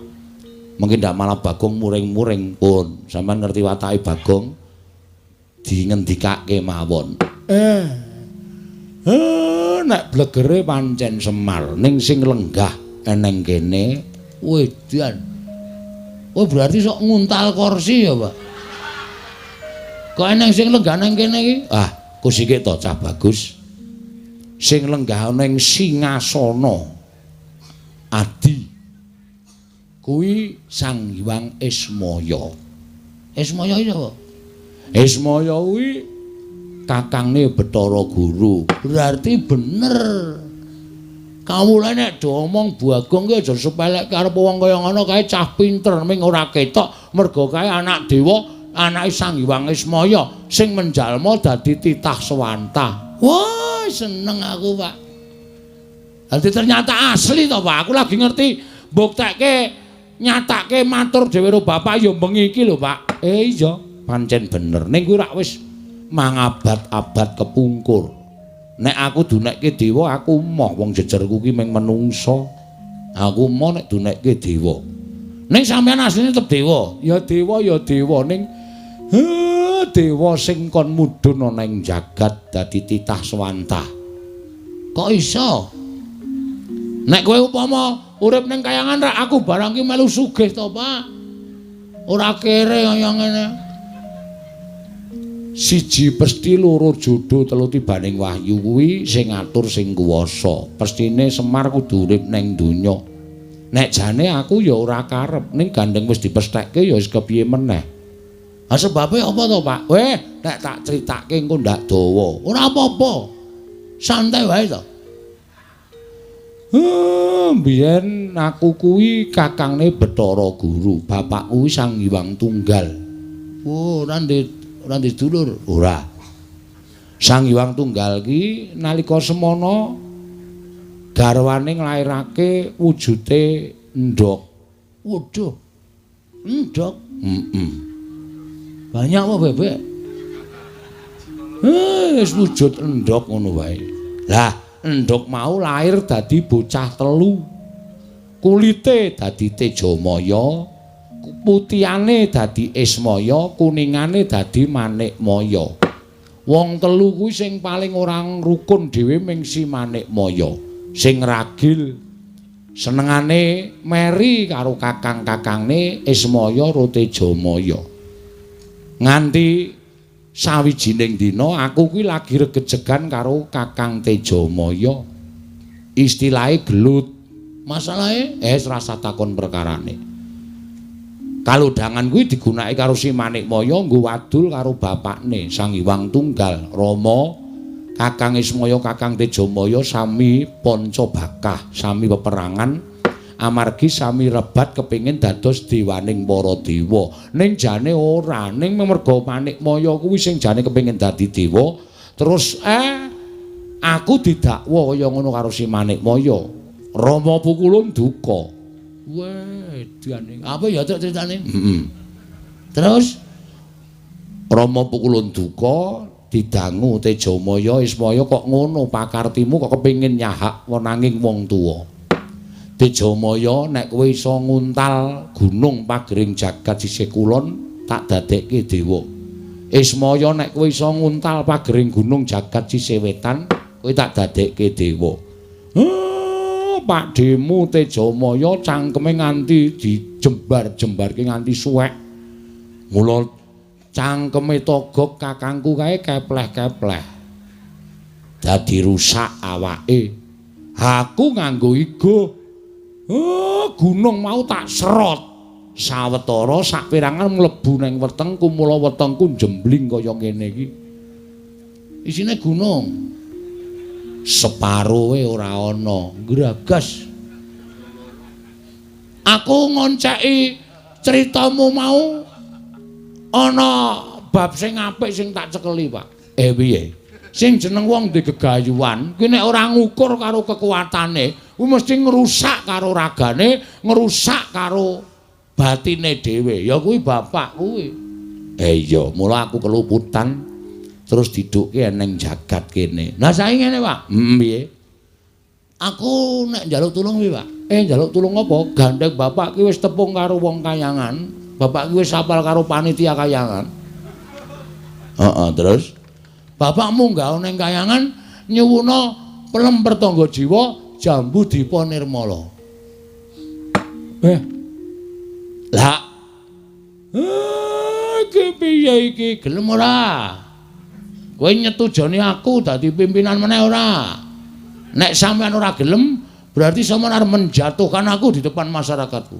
Mungkin ndak malah Bagong muring-muring pun. Sampean ngerti watake Bagong dingendikake mawon. Nek blegere pancen Semar ning sing lenggah eneng kene wedan. Oh berarti sok nguntal kursi ya, Pak. Kok eneng sing lenggah nang kene iki? Ah, kusike to cah bagus. Sing lenggah ning singasana adi kuwi Sang Hyang Ismaya. Ismaya iki sapa? Ismaya kuwi kakangne Bathara Guru. Berarti bener. Kawula nek do omong Bagong ki aja sepelekke arep wong kaya ngono kae cah pinter ming ora ketok mergo kae anak dewa, anake Sang Hyang Ismaya sing menjalma dadi titah swantah. Wah, seneng aku, Pak. Dadi ternyata asli to, Pak. Aku lagi ngerti mbuktekke nyatake matur dhewe karo bapak ya bengi iki lho, Pak. Iya, pancen bener. Ning kuwi rak wis mangabad-abad kepungkur. Nek aku dunekke dewa aku moh wong jejerku ki mung menungsa. Aku moh nek dunekke dewa. Ning sampeyan asline tetep dewa. Ya dewa ya dewa ning dewa sing kon mudhun ana ing jagat dadi titah swantah. Kok iso? Nek kowe upama urip ning kayangan rak aku barang ki melu sugih to, Pak. Ora kere kaya ngene. Siji pesti loro jodo telu tibaning wahyu kuwi sing ngatur sing kuwasa. Pestine Semar kudu urip ning donya. Nek jane aku ya ora karep ning gandeng wis dipesthekke ya wis kepiye meneh. Ha sebabe apa to, Pak? Weh, nek tak critake engko ndak dawa. Ora apa-apa. Santai wae to. Mbiyen aku kuwi kakangne Bathara Guru, bapakku kuwi Sang Hyang Tunggal. Oh, ora ndek dulur. Ora. Sang Hyang Tunggal ki nalika semana garwane nglairake wujute endhog. Waduh. Endhog? Heeh. Banyak apa bebek? Wis wujud endhog ngono wae. Lah, endhog mau lahir dadi bocah telu. Kulite dadi Tejamaya, putihane dadi Ismaya, kuningane dadi Manikmaya. Wong telu kuwi sing paling ora rukun dhewe ming si Manikmaya. Sing ragil senengane meri karo kakang-kakangne Ismaya ro Tejamaya. Nganti sawijining dina aku kuwi lagi regejegan karo Kakang Tejamaya. Istilahe gelut. Masalahe rasa takon perkarane. Kalodhangan kuwi digunakake karo si Manikmaya nggo wadul karo bapakne Sang Hyang Tunggal Rama. Kakang Ismaya, Kakang Tejamaya sami panca bakah, sami peperangan Amargi sami rebat kepengin dados dewaning para dewa. Ning jane ora, ning merga Manikmaya kuwi sing jane kepengin dadi dewa, terus aku didakwa kaya ngono karo si Manikmaya. Rama Pukulun duka. Weh, edan. Apa ya truk critane? Heeh. Terus Rama Pukulun duka didangu Tejamaya Ismaya kok ngono pakartimu kok kepengin nyahak wenanging wong tuwa. Tejamaya nek kowe iso nguntal gunung pagering jagat sisih kulon tak dadekke dewa. Ismaya nek kowe iso nguntal pagering gunung jagat sisih wetan kowe tak dadekke dewa. Pakdhemu Tejamaya cangkeme nganti dijembar-jembarke nganti suwek. Mula cangkeme Togog kakangku kae kepleh-kepleh. Dadi rusak awake. Aku nganggo igo. Gunung mau tak serot. Sawetara saperangan mlebu nang wetengku, mula wetengku jembling kaya ngene iki. Isine gunung. Separoe ora ana, gragas. Aku ngonceki critamu mau ana bab sing apik sing tak cekeli, Pak. Piye? Sing jeneng wong ndek gegayuhan, kuwi nek ora ngukur karo kekuatane, kuwi mesti ngrusak karo ragane, ngrusak karo batine dhewe. Ya kuwi bapak kuwi. Iya, mula aku keluputan terus didukke ning jagat kene. Lah saiki ngene, Pak. Piye? Aku nek njaluk tulung piye, Pak? Njaluk tulung apa? Gandeng bapak ki wis tepung karo wong kayangan. Bapak ki wis apal karo panitia kayangan. Heeh, terus bapak munggah ning kayangan nyuwuna pelem pertangga jiwa jambu dipa nirmala. Lah. Iki piye iki? Gelem ora? Kowe nyetujoni aku dadi pimpinan meneh ora? Nek sampean ora gelem, berarti sampean arep menjatuhkan aku di depan masyarakatku.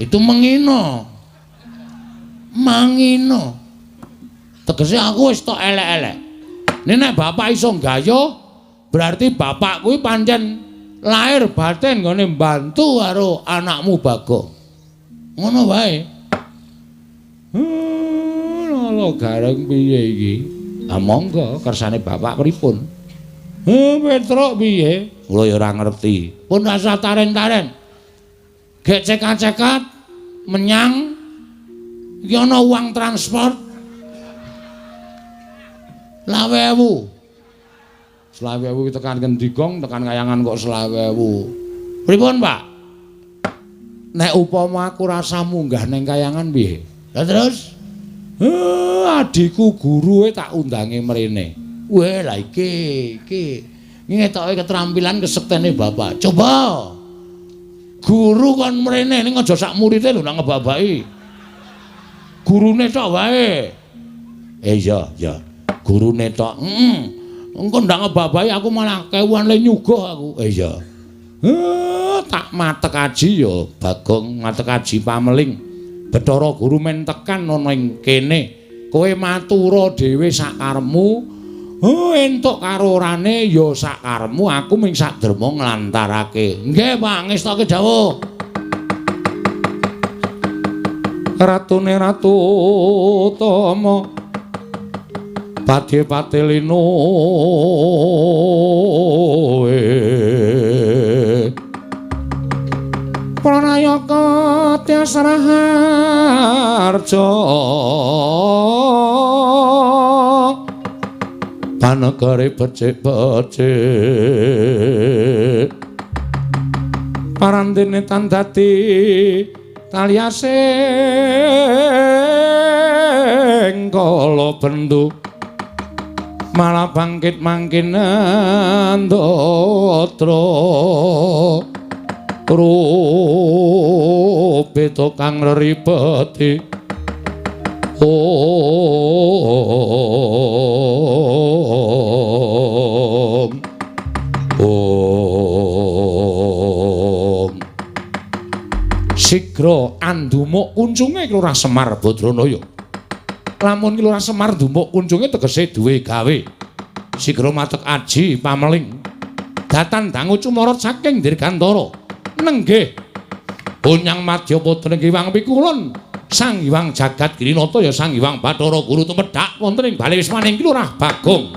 Itu mengino. Mangino. Tegese aku wis tok elek-elek. Nek bapak iso nggayuh, berarti bapak kuwi pancen lahir batin nggone mbantu karo anakmu Bagong. Ngono wae. Lho gareng piye iki? Ah monggo kersane bapak pripun? Petruk piye? Kula ya ora ngerti. Pun rasa taren-taren. Gek cekat-cekat menyang iki ana uang transport 20.000. 20.000 tekan ngendi gong, tekan kayangan kok 20.000. Pripun, Pak? Nek upama aku rasa munggah ning kayangan piye? Lah terus adikku gurue tak undange mrene. Weh, lah iki iki ngetoke keterampilan kesektene bapak. Coba. Guru kon mrene ning aja sak murite lho nang ngebabaki. Gurune tok wae. Iya, iya. Gurune tok. Heeh. Engko ndak ngebabahi aku malah kewuan le nyuguh aku. Iya. Tak matek aji ya Bagong, matek aji pameling. Bathara Guru men tekan ana ing kene. Kowe matura dhewe sakarepmu. Entuk karo orane ya sakarepmu, aku ming sak derma nglantarake. Nggih, Pak, ngestoke dawuh. Ratune Ratu Tama badhe patelino Pranayaka Tyas Raharja panegare becik-becik parandene tan dadi taliasing kala bendu malah bangkit mangkin ndatra rupe kang reribeti. Om Om sigra andumuk kuncunge Lurah Semar Badranaya. Lamun Lurah Semar ndumuk kuncunge tegese duwe gawe. Sigra matek aji pameling. Datan dangu cumorot saking dirgantara. Nenggih. Punyang Madya Putra Hyang Pikulun Sang Hyang Jagat Girinata ya Sang Hyang Bathara Guru tumedhak wonten ing bale wismaning Ki Lurah Bagong.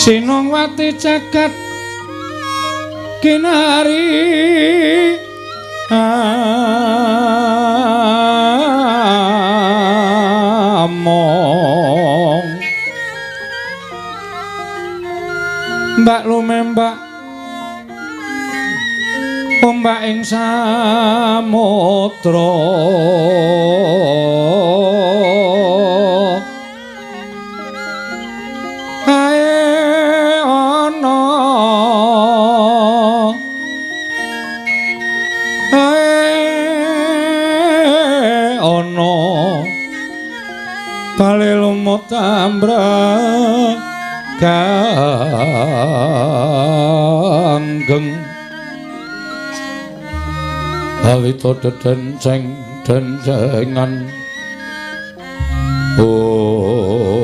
Sinongwati jagat kinari among mbak lumembak ombak ing samudra bale lumut ambrek ganggeng awita dedenceng dencengan om.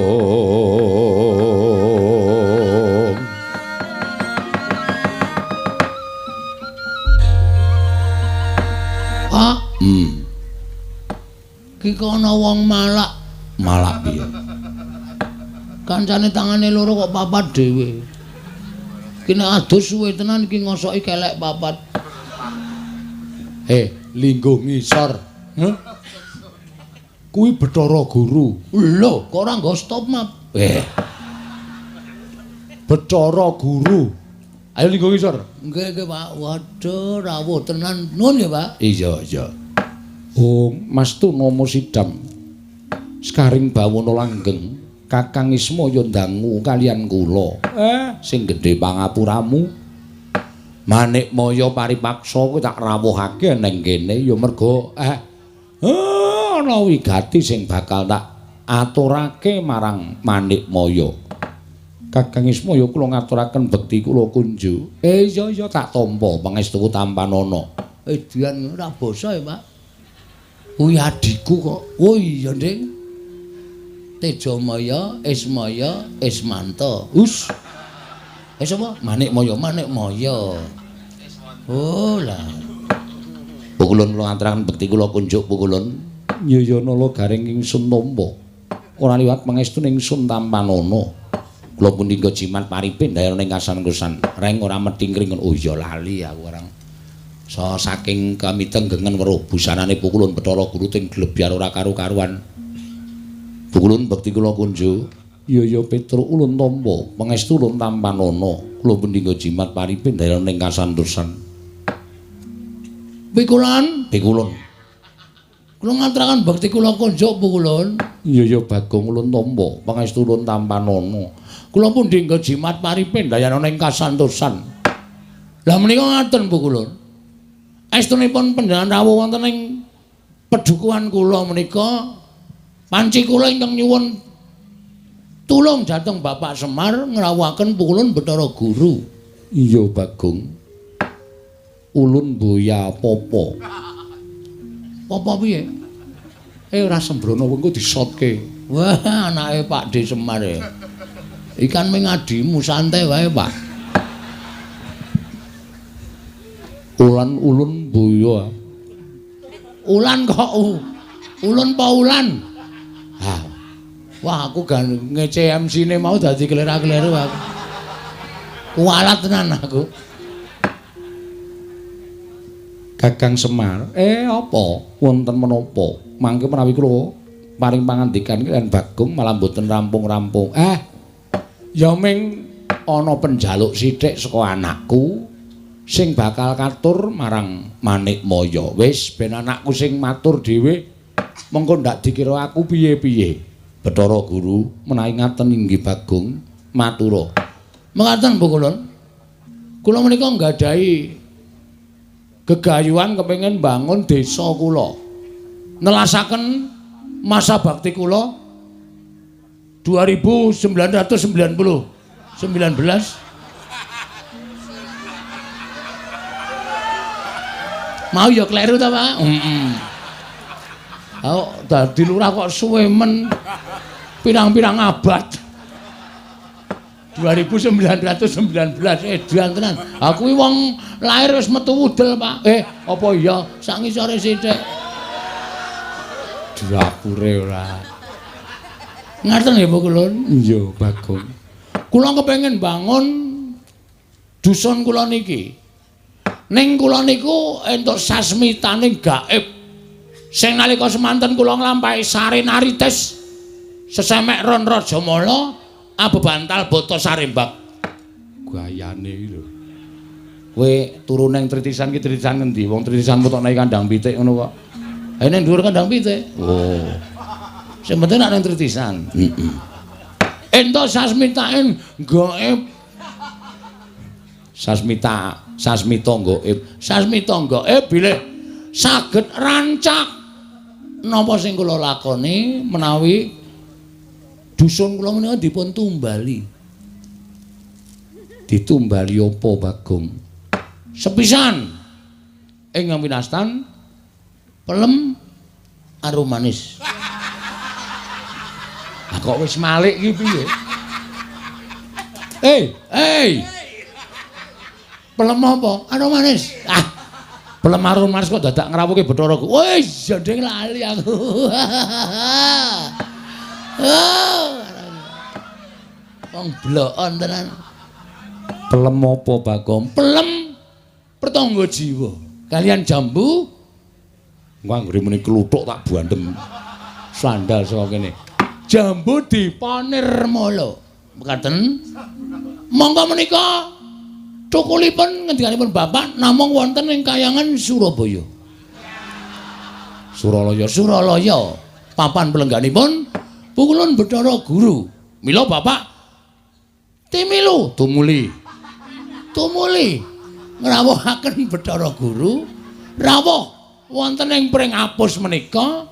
Pak, ki kono wong malak. Malak piye? Kancane tangane loro kok papat dhewe. Ki nek adus suwe tenan iki ngosoki kelek papat. Lingguh ngisor. Huh? Kuwi Bathara Guru. Lho, kok ora nggo stop map? Bathara Guru. Ayo linggo ngisor. Nggih, nggih, Pak. Waduh, rawuh tenan. Nuwun nggih, Pak. Iya, iya. Oh, Mas Tuna Sidam. Sekaring bawana langgeng, Kakang Ismaya ndangu kaliyan kula. Sing gedhe pangapuramu. Manikmaya paripaksa kuwi tak rawuhake ning kene ya merga ana wigati sing bakal tak aturake marang Manikmaya. Kakang Ismaya kula ngaturaken bekti kula kunjuk. Iya iya tak tampa pangestu tampanana. Edian ora basa ya, Pak. Kuwi adhiku kok. Oh iya, Ding. Tejamaya, Ismaya, Ismanta. Us. Wis apa? Manikmaya, Manikmaya. Oh lah. Pukulun kula ngaturaken bekti kula kunjuk pukulun. Iya nala garing ingsun tampa. Ora liwat pangestu ingsun tampanana. Kula pun dinggo jimat paripin dayana ing kasan-kusan. Reng ora methingkring. Oh iya lali aku orang. So saking kamitenggengen weruh busanane Pukulun Bathara Guru ting glebyar ora karu-karuan. Pukulun bekti kula kunjuk. Iya iya Petruk ulun tampa, pangestu ulun tampanana. Kula pun dinggo jimat paripin dayana ing kasantosan. Pikulun, Pikulun. Kula ngaturaken bekti kula kunjuk Pukulun. Iya iya Bagong ulun tampa, pangestu ulun tampanana. Kula pun dinggo jimat paripin dayana ing kasantosan. Lah menika ngaten Pukulun. Estunipun panjenengan rawuh wonten ing pedukuhan kula menika panci kula ingkang nyuwun tulung dhateng Bapak Semar ngrawuhaken Pukulun Bathara Guru. Iya Bagong. Ulun boya popo. Popo piye? Ora sembrono wengko disotke. Wah, anake Pak D Semar e. Ikan ming adimu santai wae, Pak. Ulan ulun boya. Ulan kok ulun pa ulan? Ha. Wah, aku gan ngece MC-ne mau dadi kelera-keleru aku. Kualat tenan aku. Kakang Semar, apa? Wonten menapa? Mangke menawi kula paring pangandikan kaliyan Bagong malah mboten rampung-rampung. Ya ming ana penjaluk sithik saka anakku sing bakal katur marang Manikmaya. Wis ben anakku sing matur dhewe, mengko ndak dikira aku piye-piye. Bathara Guru menawi ngaten inggih Bagong matura. Mekaten Pukulun. Kula menika nggadahi gegayuhan kepengin bangun desa kula. Nelasaken masa bakti kula 2990 19. Mau ya kleru ta, Pak? Heeh. Oh, dadi lurah kok suwe men pirang-pirang abad. 2919 edan tenan. Aku iki wong lahir wis metu wudel, Pak. Apa iya sak ngisore sithik. Dapure ora. Ngaten nggih Pukulun? Iya, Bagong. Kula kepengin bangun dusun kula niki. Ning kula niku entuk sasmitane gaib. Sing nalika semanten kula nglampahi sarenarites sesemek ron Rajamala abebantal bata sarembak. Gayane iki lho. Kowe turu ning tritisan ki tritisan ngendi? Wong tritisan metokne kandang pitik ngono kok. Ning dhuwur kandang pitik. Oh. Sing penting nek ning tritisan. Heeh. Entuk sasmitane gaib. Sasmita, sasmita gaib. Sasmita gaib bilih saged rancak napa sing kula lakoni menawi dusun kula menika dipun tumbali. Ditumbali apa, Bagong? Sepisan ingkang winastan pelem arum manis. Lah kok wis malik iki piye? Pelem apa? Arum manis. Ah. Pelem arum manis kok dadak ngrawuhke Bathara Guru. Wis jandeng lali aku. Oh. Wong blokon tenan. Pelem apa, Bagong? Pelem pertangga jiwa. Kalian jambu. Wah, anggere muni kluthuk tak bandem. Sandal saka kene. Jambu Dipa Nirmala. Mekaten. Monggo menika cukulipun ngendikanipun bapak namung wonten ing kayangan Surabaya. Suralaya, Suralaya. Papan pelengganipun Pukulun Bathara Guru. Mila bapak timilu tumuli. Tumuli ngrawuhaken Bathara Guru rawuh wonten ing Pringapus menika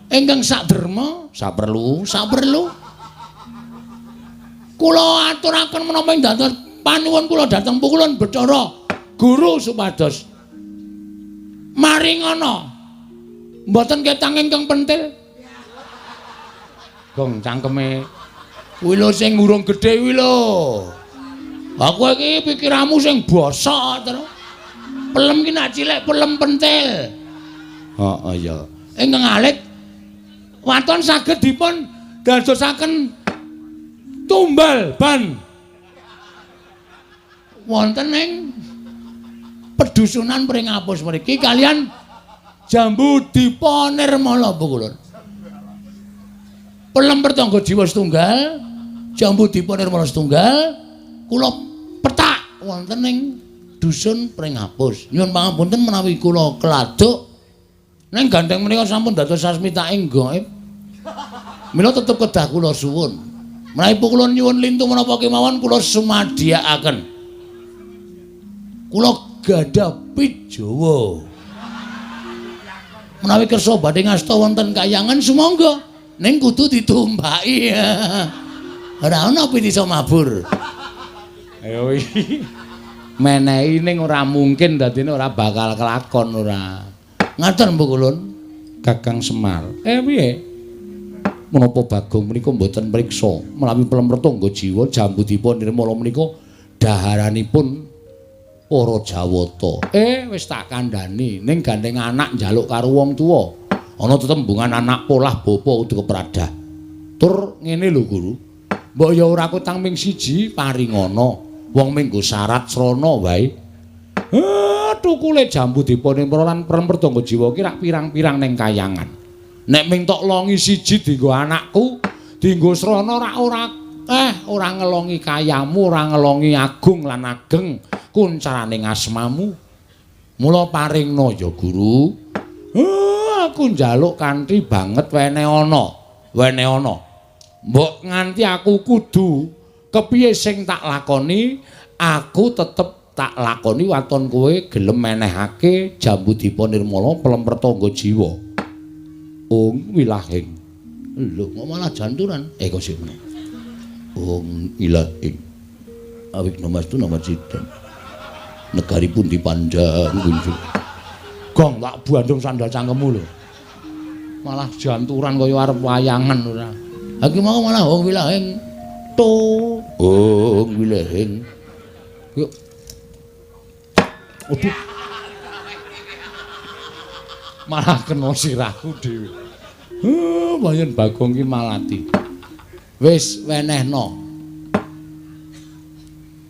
ingkang saderma saperlu saperlu kula aturaken menapa ing dados panuwun kula dhateng Pukulun Bathara Guru supados maringana mboten ketang ingkang pentil. Gong cangkeme kuwi lho sing urung gedhe kuwi lho. Aku iki pikiranmu sing bosok terus. Pelem ki nak cilik pelem pentil. Heeh ya. Ingkang alit waton saged dipun dadosaken tumbal ban wonten ing pedusunan Pringapus mriki kalian Jambu Dipa Nirmala Pukulun. Pelem Pertangga Jiwa setunggal, Jambu Dipa Nirmala setunggal, kula petak wonten ing dusun Pringapus. Nyuwun pangapunten menawi kula keladuk ning gandeng menika sampun dados sasmitaing gaib. Mila tetep kedah kula suwun. Menawi kula nyuwun lintu menapa kemawon kula sumadiyakaken. Kula gadah pit Jawa. Menawi kersa badhe ngasta wonten kayangan sumangga ning kudu ditumpaki. Ora ana pit iso mabur. Ayo iki menehi ning ora mungkin dadine ora bakal kelakon ora. Ngaten Bu Kulun, Kakang Semar. Piye? Menapa Bagong menika mboten mriksa menawi pelem Pertangga Jiwa Jambu Dipa Nirmala menika daharanipun para Jawata. Wis tak kandhani ning gandeng anak njaluk karo wong tuwa. Ana tetembungan anak polah bapa kudu kepradah. Tur ngene lho Guru. Mbok ya ora kutang ming siji paringana. Wong minggo syarat srana wae. Tukule Jambu Dipa Nirmala lan Pelem Pertangga Jiwa ki rak pirang-pirang ning kayangan. Nek ming tok longi siji dienggo anakku, dienggo srana rak ora ora ngelongi kayamu, ora ngelongi agung lan ageng kuncaraning asmamu. Mula paringna ya Guru. Aku njaluk kanthi banget wene ana, wene ana. Mbok nganti aku kudu kepiye sing tak lakoni, aku tetep tak lakoni waton kowe gelem menehake Jambu Dipa Nirmala Pelem Pertangga Jiwa. Ung wilahing. Lho kok malah janturan? Kok sik meneh. Ung ilahing. Awik namastu namasidam. Negaripun dipandang kunjung. Gong tak bandung sandal cangkemmu lho. Malah janturan kaya arep wayangan ora. Ha iki mau malah ung wilahing. To, ung wilahing. Yuk. Aduh. Malah kena sirahku dhewe. Wayan Bagong ki malati. Wis wenehno.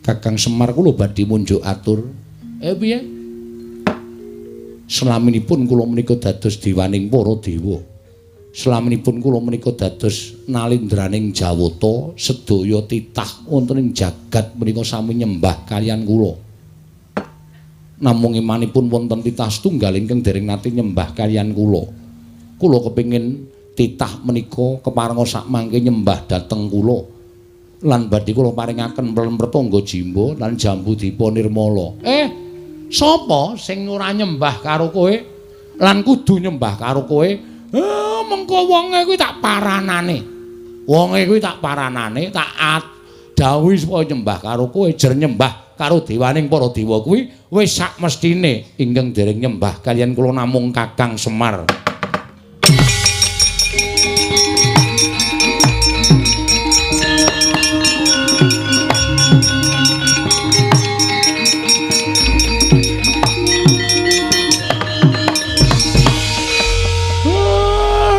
Kakang Semar kula badhe munjuk atur. Piye? Selaminipun kula menika dados dewaning para dewa. Selaminipun kula menika dados nalindraning Jawata, sedaya titah wonten ing jagat menika sami nyembah kaliyan kula. Namung imanipun wonten titah setunggal ingkang dereng nate nyembah kaliyan kula. Kula kepingin titah menika keparenga sakmangke nyembah dhateng kula. Lan badhe kula paringaken Pelem Pertangga Jiwa lan Jambu Dipa Nirmala. Sapa sing ora nyembah karo kowe lan kudu nyembah karo kowe? Mengko wonge kuwi tak paranane. Wonge kuwi tak paranane, tak dawuhi supaya nyembah karo kowe, jer nyembah karo dewaning para dewa kuwi wis sak mestine ingkang dereng nyembah kaliyan kula namung Kakang Semar.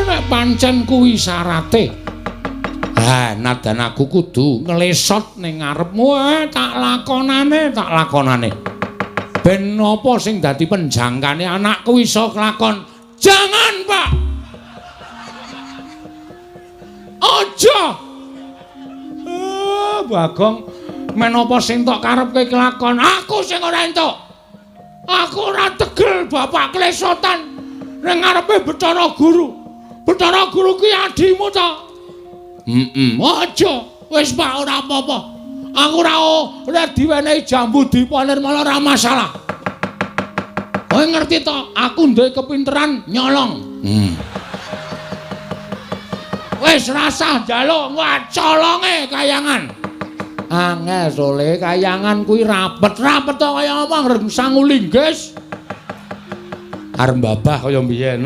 Nek pancen kuwi syarate, ha nadan aku kudu nglesot ning ngarepmu, tak lakonane, tak lakonane. Ben apa sing dadi penjangkane anakku iso kelakon. Jangan, Pak. Aja. Bagong, menapa sing tok karepke kelakon? Aku sing ora entuk. Aku ora tegel bapak klesotan ning ngarepe Bathara Guru. Bathara Guru ki adimu ta? Heeh. Aja. Wis Pak ora apa-apa. Aku ora diwenehi jambu dipa nirmala ora masalah. Kowe ngerti to, aku duwe kepinteran nyolong. Wis rasah njaluk colonge kayangan. Angel sole kayangan kuwi rapet-rapet to kaya apa sangu linggis. Arep babah kaya mbiyen.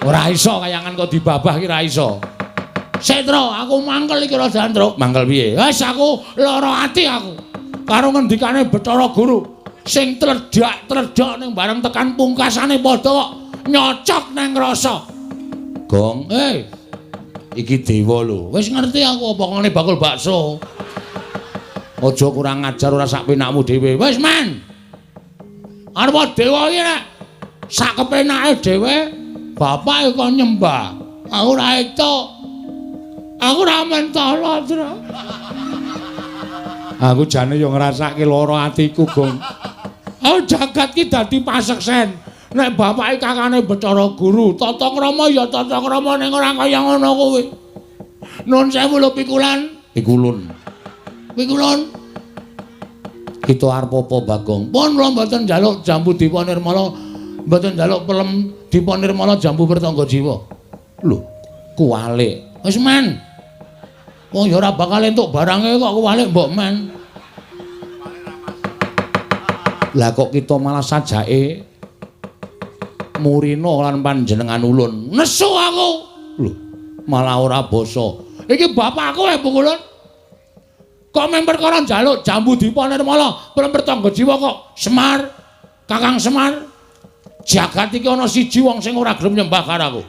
Ora iso kayangan kok dibabah ki ora iso. Setro, aku mangkel iki rada antruk. Mangkel piye? Wis aku lara ati aku. Karo ngendikane Bathara Guru sing tledhak-tledhak ning bareng tekan pungkasane padha kok nyocok nang rasa. Gong, iki dewa lho. Wis ngerti aku apa ngene bakul bakso. Aja kurang ajar ora sak penakmu dhewe. Wis men. Arep dewa iki nek sak kepenake dhewe bapake kon nyembah. Aku ora entuk. Aku ora mentala, Tru. Aku jane yo ngrasake lara atiku, Gong. Oh, jagat ki dadi paseksen. Nek bapake kakane Bathara Guru, tata krama ya tata krama ning ora kaya ngono kuwi. Nun sewu lho pikulan. Pikulun. Pikulun. Kita arep apa, Bagong? Pun kula mboten njaluk jambu dipa nirmala, mboten njaluk pelem dipa nirmala jambu pertangga jiwa. Lho, kuwalik. Wis men. Wong ya ora bakal entuk barange kok kuwalik mbok men. Lah kok kita malah sajake murina lan panjenengan ulun. Nesu aku. Lho, malah ora basa. Iki bapakku e Pukulun. Kok men perkara njaluk jambu dipa nirmala, pelem pertangga jiwa kok Semar, Kakang Semar. Jagat iki ana siji wong sing ora gelem nyembah karo aku.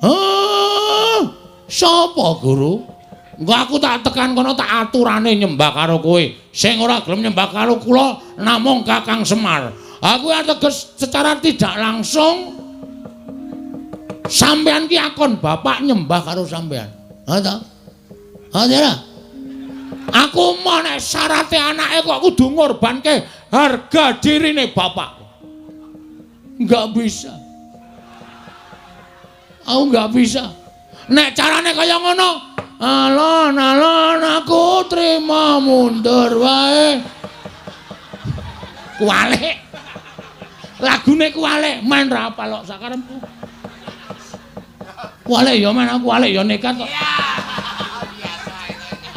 Hah? Sapa, Guru? Engko aku tak tekan kono tak aturane nyembah karo kowe. Sing ora gelem nyembah karo kula namung Kakang Semar. Aku ateges secara tidak langsung sampean ki akon bapak nyembah karo sampean. Ha ta? Ha ta? Aku moh nek syarate anake kok kudu ngorbanke harga dirine bapak. Enggak bisa. Aku enggak bisa. Nek carane kaya ngono, alon-alon aku trima mundur wae. Kuwalik. Lagune kuwalik, men ra apal kok sakarepku. Kuwalik ya men aku kuwalik ya nekat kok.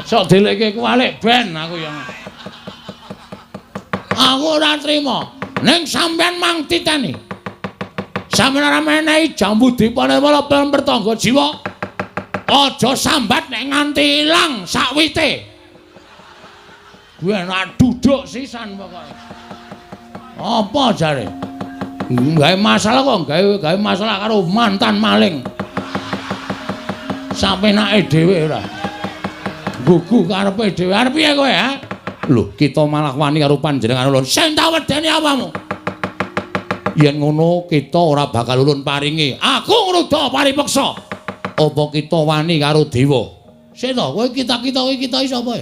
Sok delekke kuwalik ben aku ya. Aku ora trima. Ning sampean mang titeni. Sampeyan ora menehi jambu dipa nirmala pelem pertangga jiwa. Aja sambat nek nganti ilang sakwite. Kuwi enak duduk sisan pokoke. Apa jare? Gawe masalah kok gawe masalah karo mantan maling. Sapenake dhewe ora. Gugu karepe dhewe. Arep piye kowe, ha? Lho, kita malah wani karo panjenengan ulun. Sing tak wedeni apamu? Yen ngono kita ora bakal ulun paringi. Aku ngruda paripeksa. Apa kita wani karo dewa? Sik to, kowe kita-kita kowe kita iki sapa?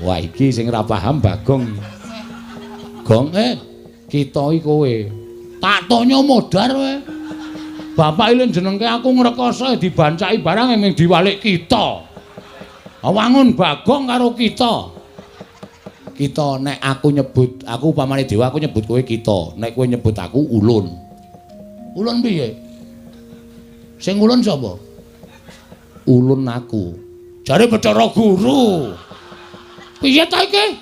Wah, iki sing ora paham Bagong. Gong, kita iki kowe. Tak tonyo modar kowe. Bapak iki jenengke aku ngrekoso dibancaki barang ming diwalik kita. Wangun Bagong karo kita. Kita nek aku nyebut, aku upamane dewa aku nyebut kowe kita. Nek kowe nyebut aku ulun. Ulun piye? Sing ulun sapa? Ulun aku. Jare Bathara Guru. Piye ta iki?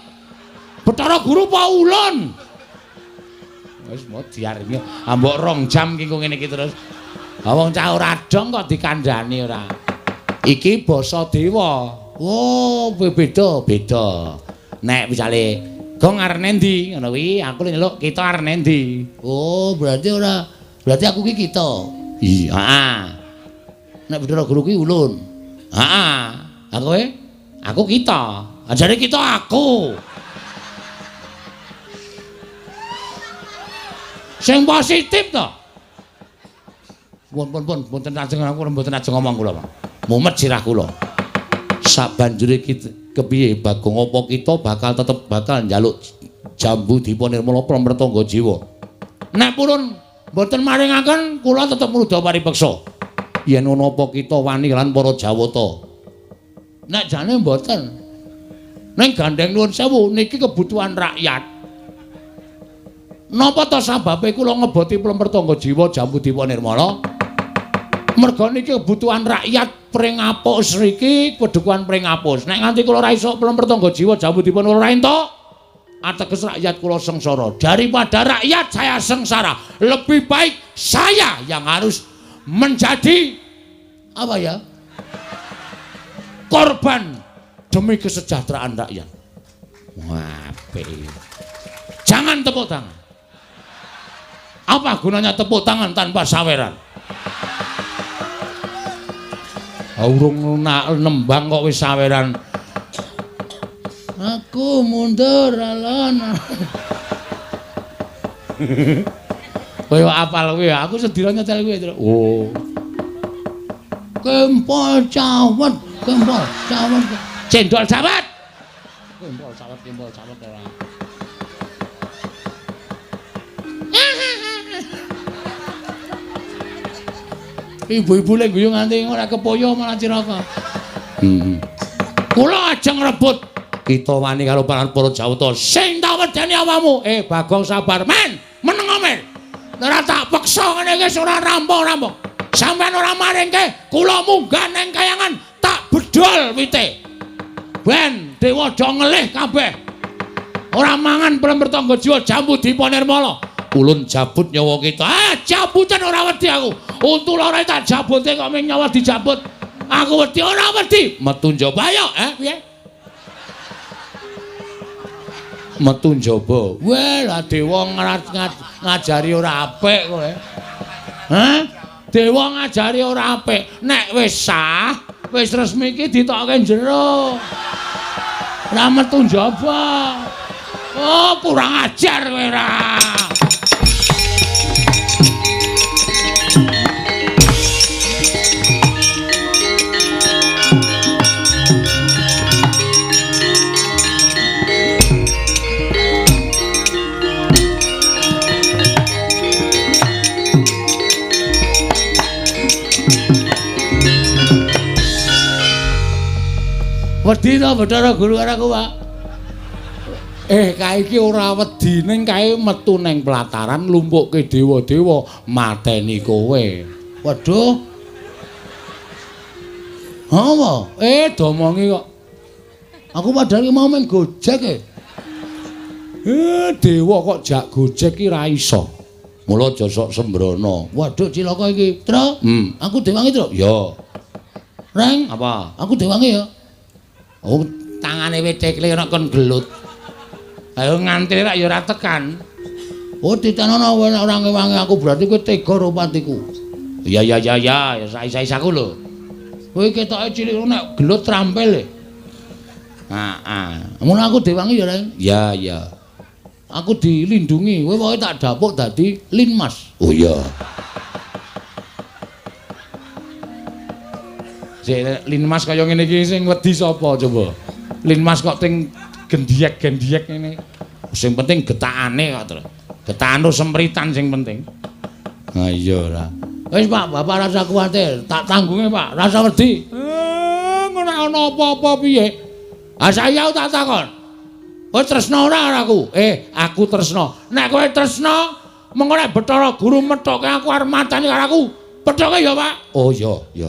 Bathara Guru apa ulun? Wis mau diaringi ambok 2 jam ki ngene iki terus. Ha wong cah ora dong kok dikandhani ora. Iki basa dewa. Oh, beda, beda. Nek misale Gong arep endi ngono kuwi, aku nyeluk kita arep endi. Oh, berarti ora, berarti aku ki kita. Iya, heeh. Nek Bathara Guru ki ulun. Heeh. Lah kowe? Aku kita. Ajare kita aku. Sing positif to. Pun pun pun mboten ajeng aku mboten ajeng ngomong kula, Pak. Mumet sirah kula. Sabanjure kepiye Bagong apa kita bakal tetep bakal njaluk jambu Dipa Nirmala Plemer Tangga Jiwa. Nek purun mboten maringaken kula tetep mrudha paripeksa. Yen ana apa kita wani lan para Jawata. Nek jane mboten. Ning gandeng nuwun sewu niki kebutuhan rakyat. Napa ta sababe kula ngeboti Plemer Tangga Jiwa Jambu Dipa Nirmala? Merga niki kebutuhan rakyat Pringapus riki, pedukuhan Pringapus. Nek nganti kula ora iso Plemer Tangga Jiwa Jambu Dipa Nirmala ora entuk, ateges rakyat kula sengsara. Daripada rakyat saya sengsara, lebih baik saya yang harus menjadi apa ya? Korban demi kesejahteraan rakyat. Wah, jangan tepuk tangan. Apa gunanya tepuk tangan tanpa saweran? Urung nembang kok wis saweran. Aku mundur alon. Kowe apal kowe, aku sedina nyetel kowe. Oh. Kempol cawet, kempol cawet. Cendol cawet. Kempol cawet, kempol cawet ora. Ibu-ibu lek guyu nganti ora kepoyo malah cilaka. Kula ajeng rebut kita wani karo para Jawata. Sing tak wedeni awakmu. Bagong sabar men, meneng men. Ora tak peksa ngene iki ora rampung-rampung. Sampeyan ora maringke, kula munggah nang kayangan tak bedol wite. Ben dewa do ngelih kabeh. Ora mangan Plemer Tangga Jiwa Jambu Dipa Nirmala. Ulun jabut nyawa kita. Ah, jabutan ora wedi aku. Untu loro tak jabute kok ming nyawa dijabut. Aku wedi ora wedi. Metu njaba ayo, piye? Metu njaba. Weh, lah dewa ngajari ora apik kowe. Hah? Dewa ngajari ora apik. Nek wis sah, wis resmi iki ditokke jero. Ora metu njaba. Oh, kurang ajar kowe ra. Wedi to Bathara Guru karo aku, Pak? Kae iki ora wedi ning kae metu neng pelataran lumpukke dewa-dewa mateni kowe. Waduh. Apa? Domongi kok. Aku padahal ki mau main Gojek e. Dewa kok jak Gojek ki ra iso. Mula aja sok sembrono. Waduh cilaka iki. Tru. Aku dewangi, Tru. Ya. Reng, apa? Aku dewangi ya. Oh, tangane wit tekle ora kon gelut. Ayo nganti rak ya ora tekan. Oh, titenono ora ngewangi aku berarti kowe tega karo patiku. Ya ya ya ya, ya sais-sais aku lho. Kowe ketoke cilik nek gelut trampil e. Heeh. Mun aku dewangi ya, Reng. Ya ya. Aku dilindungi, kowe pokoke tak dapuk dadi Linmas. Oh iya. Sik Linmas kaya ngene iki sing wedi sapa coba? Linmas kok ting gendiyek-gendiyek ngene. Sing penting getakane kok, Tru. Getakan sempritan sing penting. Ha iya ora. Wis Pak, Bapak rasa kuwatir, tak tanggunge Pak, rasa wedi. Ngono ana apa-apa piye? Ah saya tak takon. Kowe tresna ora karo aku? Aku tresna. Nek kowe tresna, mengko nek Bathara Guru methoke aku arep mateni karo aku. Pethoke ya, Pak. Oh iya, iya.